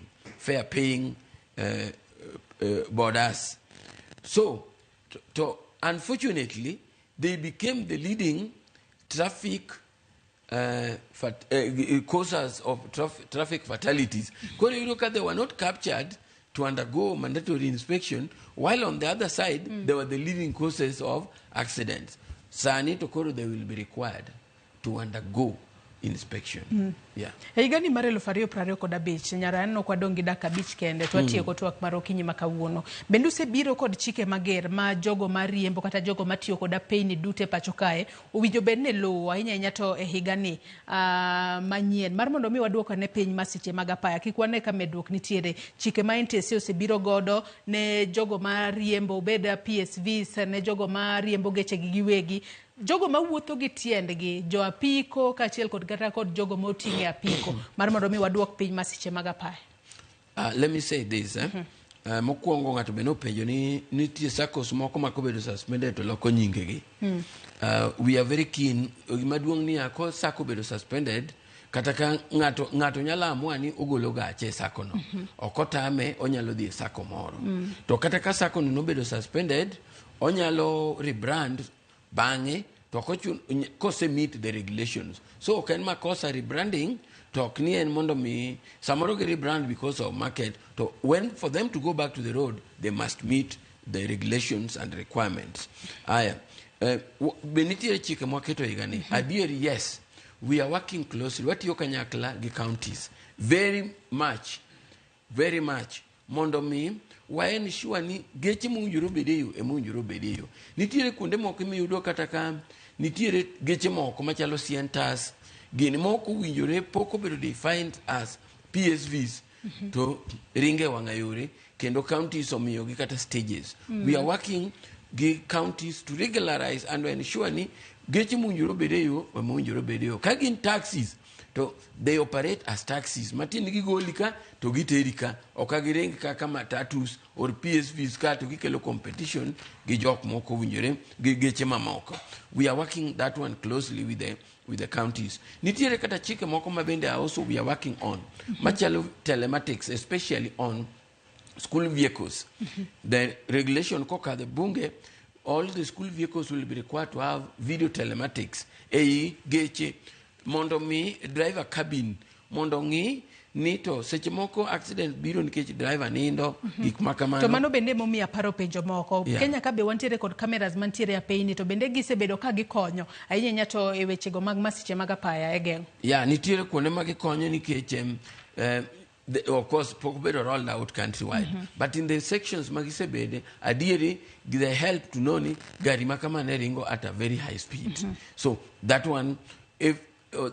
bodas. So to unfortunately they became the leading traffic causes of traffic fatalities. Koro yudo ka they were not captured to undergo mandatory inspection, while on the other side they were the leading causes of accidents. Sani to koro they will be required to undergo inspection. Yeah. E higani mar 2025, nyara aneno kwa dong' gi dakika 5 kende to watieko twak mar okinyi ma kawuono. Bende usebiro kod chike mager ma jogo mariembo kata jogo matiyo kod apeyni duto e pacho kae owinjo bed ni luwo, ahinya ahinya to e higani manyien, mar mondo mi waduok ane piny masiche mag apaya, kik wane ka medruok nitiere? Chike ma NTSA osebiro godo ne jogo mariembo, obed PSVs, ne jogo mariembo gechegi giwegi, jogo mawuotho gi tiendgi, jo apiko kaachiel kod kata kod jogo moting'o e apiko, mar mondo mi waduok piny masiche mag apaya. Let me say this, eh? Mokwongo ng'ato be nopenjo ni nitie SACCOs moko ma kobedo suspended to loko nyingegi. We are very keen. Gima duong' niya, ko SACCO obedo suspended, kata ka ng'ato nyalo amua ni ogolo gache e SACCO no. Ok otame, onyalo dhi e SACCO moro. To kata ka SACCO no nobedo suspended, onyalo rebrand bang'e to ok ochun kose meet the regulations. So ok en makosa rebranding, to ok ni en mondo mi samoro gi rebrand because of market. To when for them to go back to the road, they must meet the regulations and requirements. Aya, be nitiere chike mwaketo higani? Adier, yes, we are working closely, watiyo kanyakla gi counties very much, very much, mondo mi wa ensure ni geche mowinjore obed e yo ema owinjore obed e yo. Nitiere kuonde moko miyudo kata ka nitiere geche moko machalo Sientas gini moko owinjore pok obedo defined as PSVs to ringe e wang'a yore, kendo counties omiyogi kata stages. We are working gi counties to regularize and ensure ni geche mowinjore obed e yo ema owinjore obed e yo. Ka gin taxis To they operate as taxis. Matiende gigoli ka to giteri ka. Ok giring kaka matatus or PSVs ka to gikelo competition gi jok moko owinjore gi geche mamoko. We are working that one closely with the counties. Nitiere kata chike moko ma bende also we are working on machalo telematics, especially on school vehicles. The regulation kokadho e bunge, all the school vehicles will be required to have video telematics ei geche mondo mi driver cabin mondo ng'i ni to seche moko accident biro nikech driver nindo, gik ma kamano. To mano bende momiyo aparo penjo moko. Kenya ka be wantiere kod cameras mantiere e apeyni, to bende gisebedo ka gikonyo ahinya ahinya to e wechego mag masiche mag apaya e geng'o? Ya, nitiere kuonde ma gikonyo nikech of course pok obedo rolled out countrywide, but in the sections ma gisebede, adieri they help to know ni gari ma kama ne ringo at a very high speed. So that one, if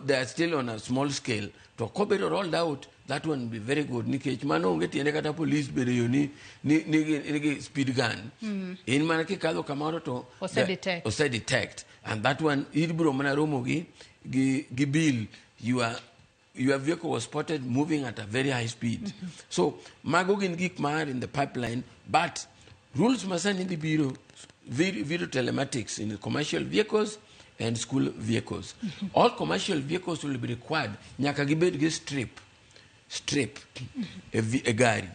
they are still on a small scale, to kobedo rolled out, that one will be very good nikech mano onge tiende kata police bedo yo ni speed gun. In mana kikadho kamoro to Ose detect. Ose detect, and that one ibiro mana romo gi bill, your vehicle was spotted moving at a very high speed. So mago gin gik ma are in the pipeline, but rules masani dhi biro video telematics in commercial vehicles and school vehicles. All commercial vehicles will be required nyaka gibed gi strip e gari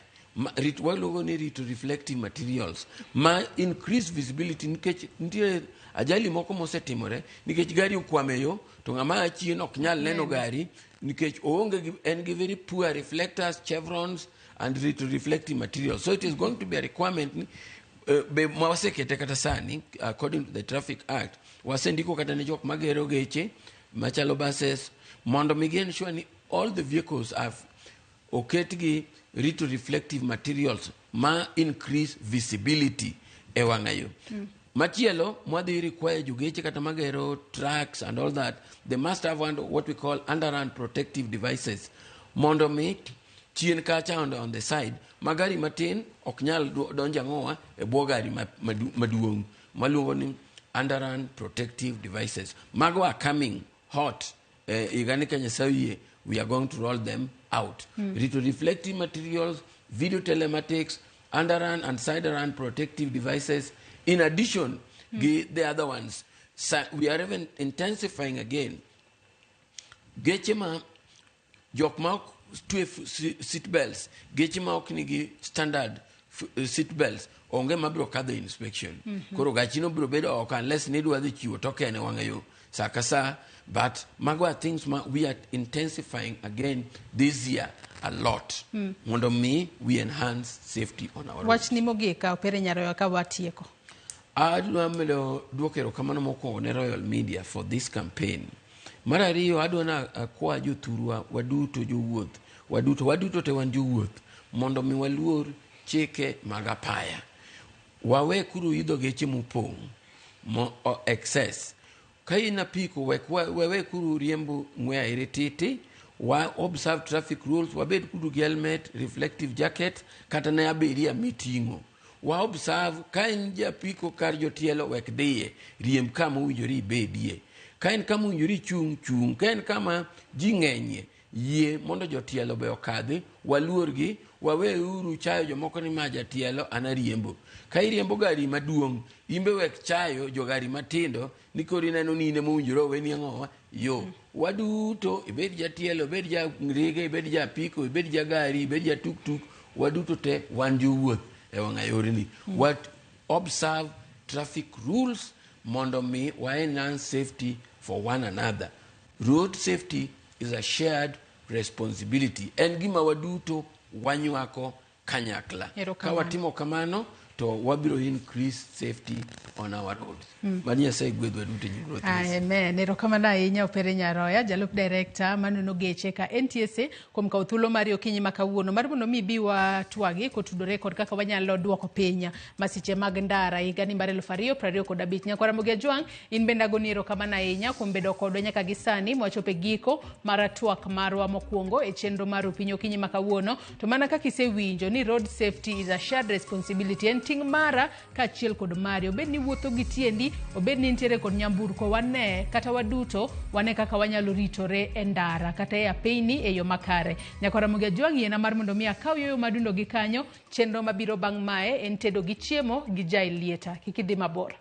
waluongo ni reflective materials ma increase visibility, nikech nitie ajali moko mosetimore nikech gari okwamo e yo to ng'ama a chien ok nyal neno gari nikech oonge gi, en gi very poor reflectors, chevrons and reflective materials. So it is going to be a requirement ni be ma wasekete kata sani according to the Traffic Act, wasendiko kata ne jok magero geche machalo buses mondo mi gi ensure ni all the vehicles have oketgi reflective materials ma increase visibility e wang'ayo. Machielo mwadhi require jogeche kata magero trucks and all that, they must have one, what we call underrun protective devices, mondo mi chien kacha on the side ma gari matin ok nyal donjo ang'owa e bwo gari maduong' maluongo ni underrun protective devices. Mago are coming hot higani ka Nyasaye oyie, we are going to roll them out. Reflective materials, video telematics, underrun and side run protective devices, in addition gi the other ones. We are even intensifying again geche ma jok ma ok twe seat belts, geche ma ok nigi standard seat belts onge mabiro kadho inspection. Koro gachino biro bedo oko unless ni idwa dhi chiwo token e wang'a yo sa ka sa. But mago are things ma we are intensifying again this year a lot mondo mi we enhance safety on our roads. Wachni mogik, Opere Nyaroya, ka watieko. Adwa medo duoko erokamano mokwongo ne Royal Media for this campaign. Mar ariyo, adwa na akwa jothurwa waduto, jowuoth waduto, waduto te wan jowuoth, mondo mi waluor chike mag apaya. Wawe kuru idho geche mopong' mo excess. Ka in apiko, wek wawe kuru riembo ng'we aire titi, wa observe traffic rules, wabed kuru gi helmet, reflective jacket kata ne abiria miting'o. Wa observe. Ka in japiko kar jotielo, wek dhiye, riemb kama owinjore ibedie. Ka en kama owinjore ichung', chung'. Ka en kama ji ng'enyie, yie mondo jotielo be okadhi. Waluorgi, waweuru chayo jomoko ni ma jatielo an ariembo. Ka iriembo gari maduong', imbe wek chayo jogari matindo ni koro ineno ni in ema owinjore oweni ang'owa yo. Waduto, ibed jatielo, ibed ja ndege, ibed ja apiko, ibed ja gari, ibed ja tuktuk, waduto te wan jowuoth e wang'a yorni. Wat observe traffic rules mondo mi wa enhance safety for one another. Road safety is a shared responsibility, en gima waduto wanywako kanyakla. Ka Erokamano. watimo kamano to wabiro increase safety on our roads. Mad Nyasaye gwedhwa duto e nying Ruoth Yesu. Amen. Erokamano ahinya, Opere Nyaroya, jalup director manono geche ka NTSA, kuom kawo thuolo mari okinyi ma kawuono mar mondo mi bi watwagi kotudore kod kaka wanyalo duoko piny masiche mag ndara higani mar 2025. Nyakwara Ramogi Ajwang', in bende agoni erokamano ahinya kuom bedo kodwa nyaka gi sani mwachopo e giko mar twak marwa mokwongo e chenro mar Opinyi okinyi ma kawuono. To mana kaka isewinjo ni road safety is a shared responsibility, en ting' mara kaachiel kod mari. Obed ni wuotho gi tiendi, obed ni intiere kod nyamburko, wane kata waduto wane kaka wanyalo ritore e ndara kata e apeyni e yo makare. Nyakwa Ramogi Ajwang' yiena mar mondo mi akaw yoyo madundo gi kanyo. Chenro mabiro bang' mae en tedo gi chiemo gi Jael Lieta. Kik idhi mabor.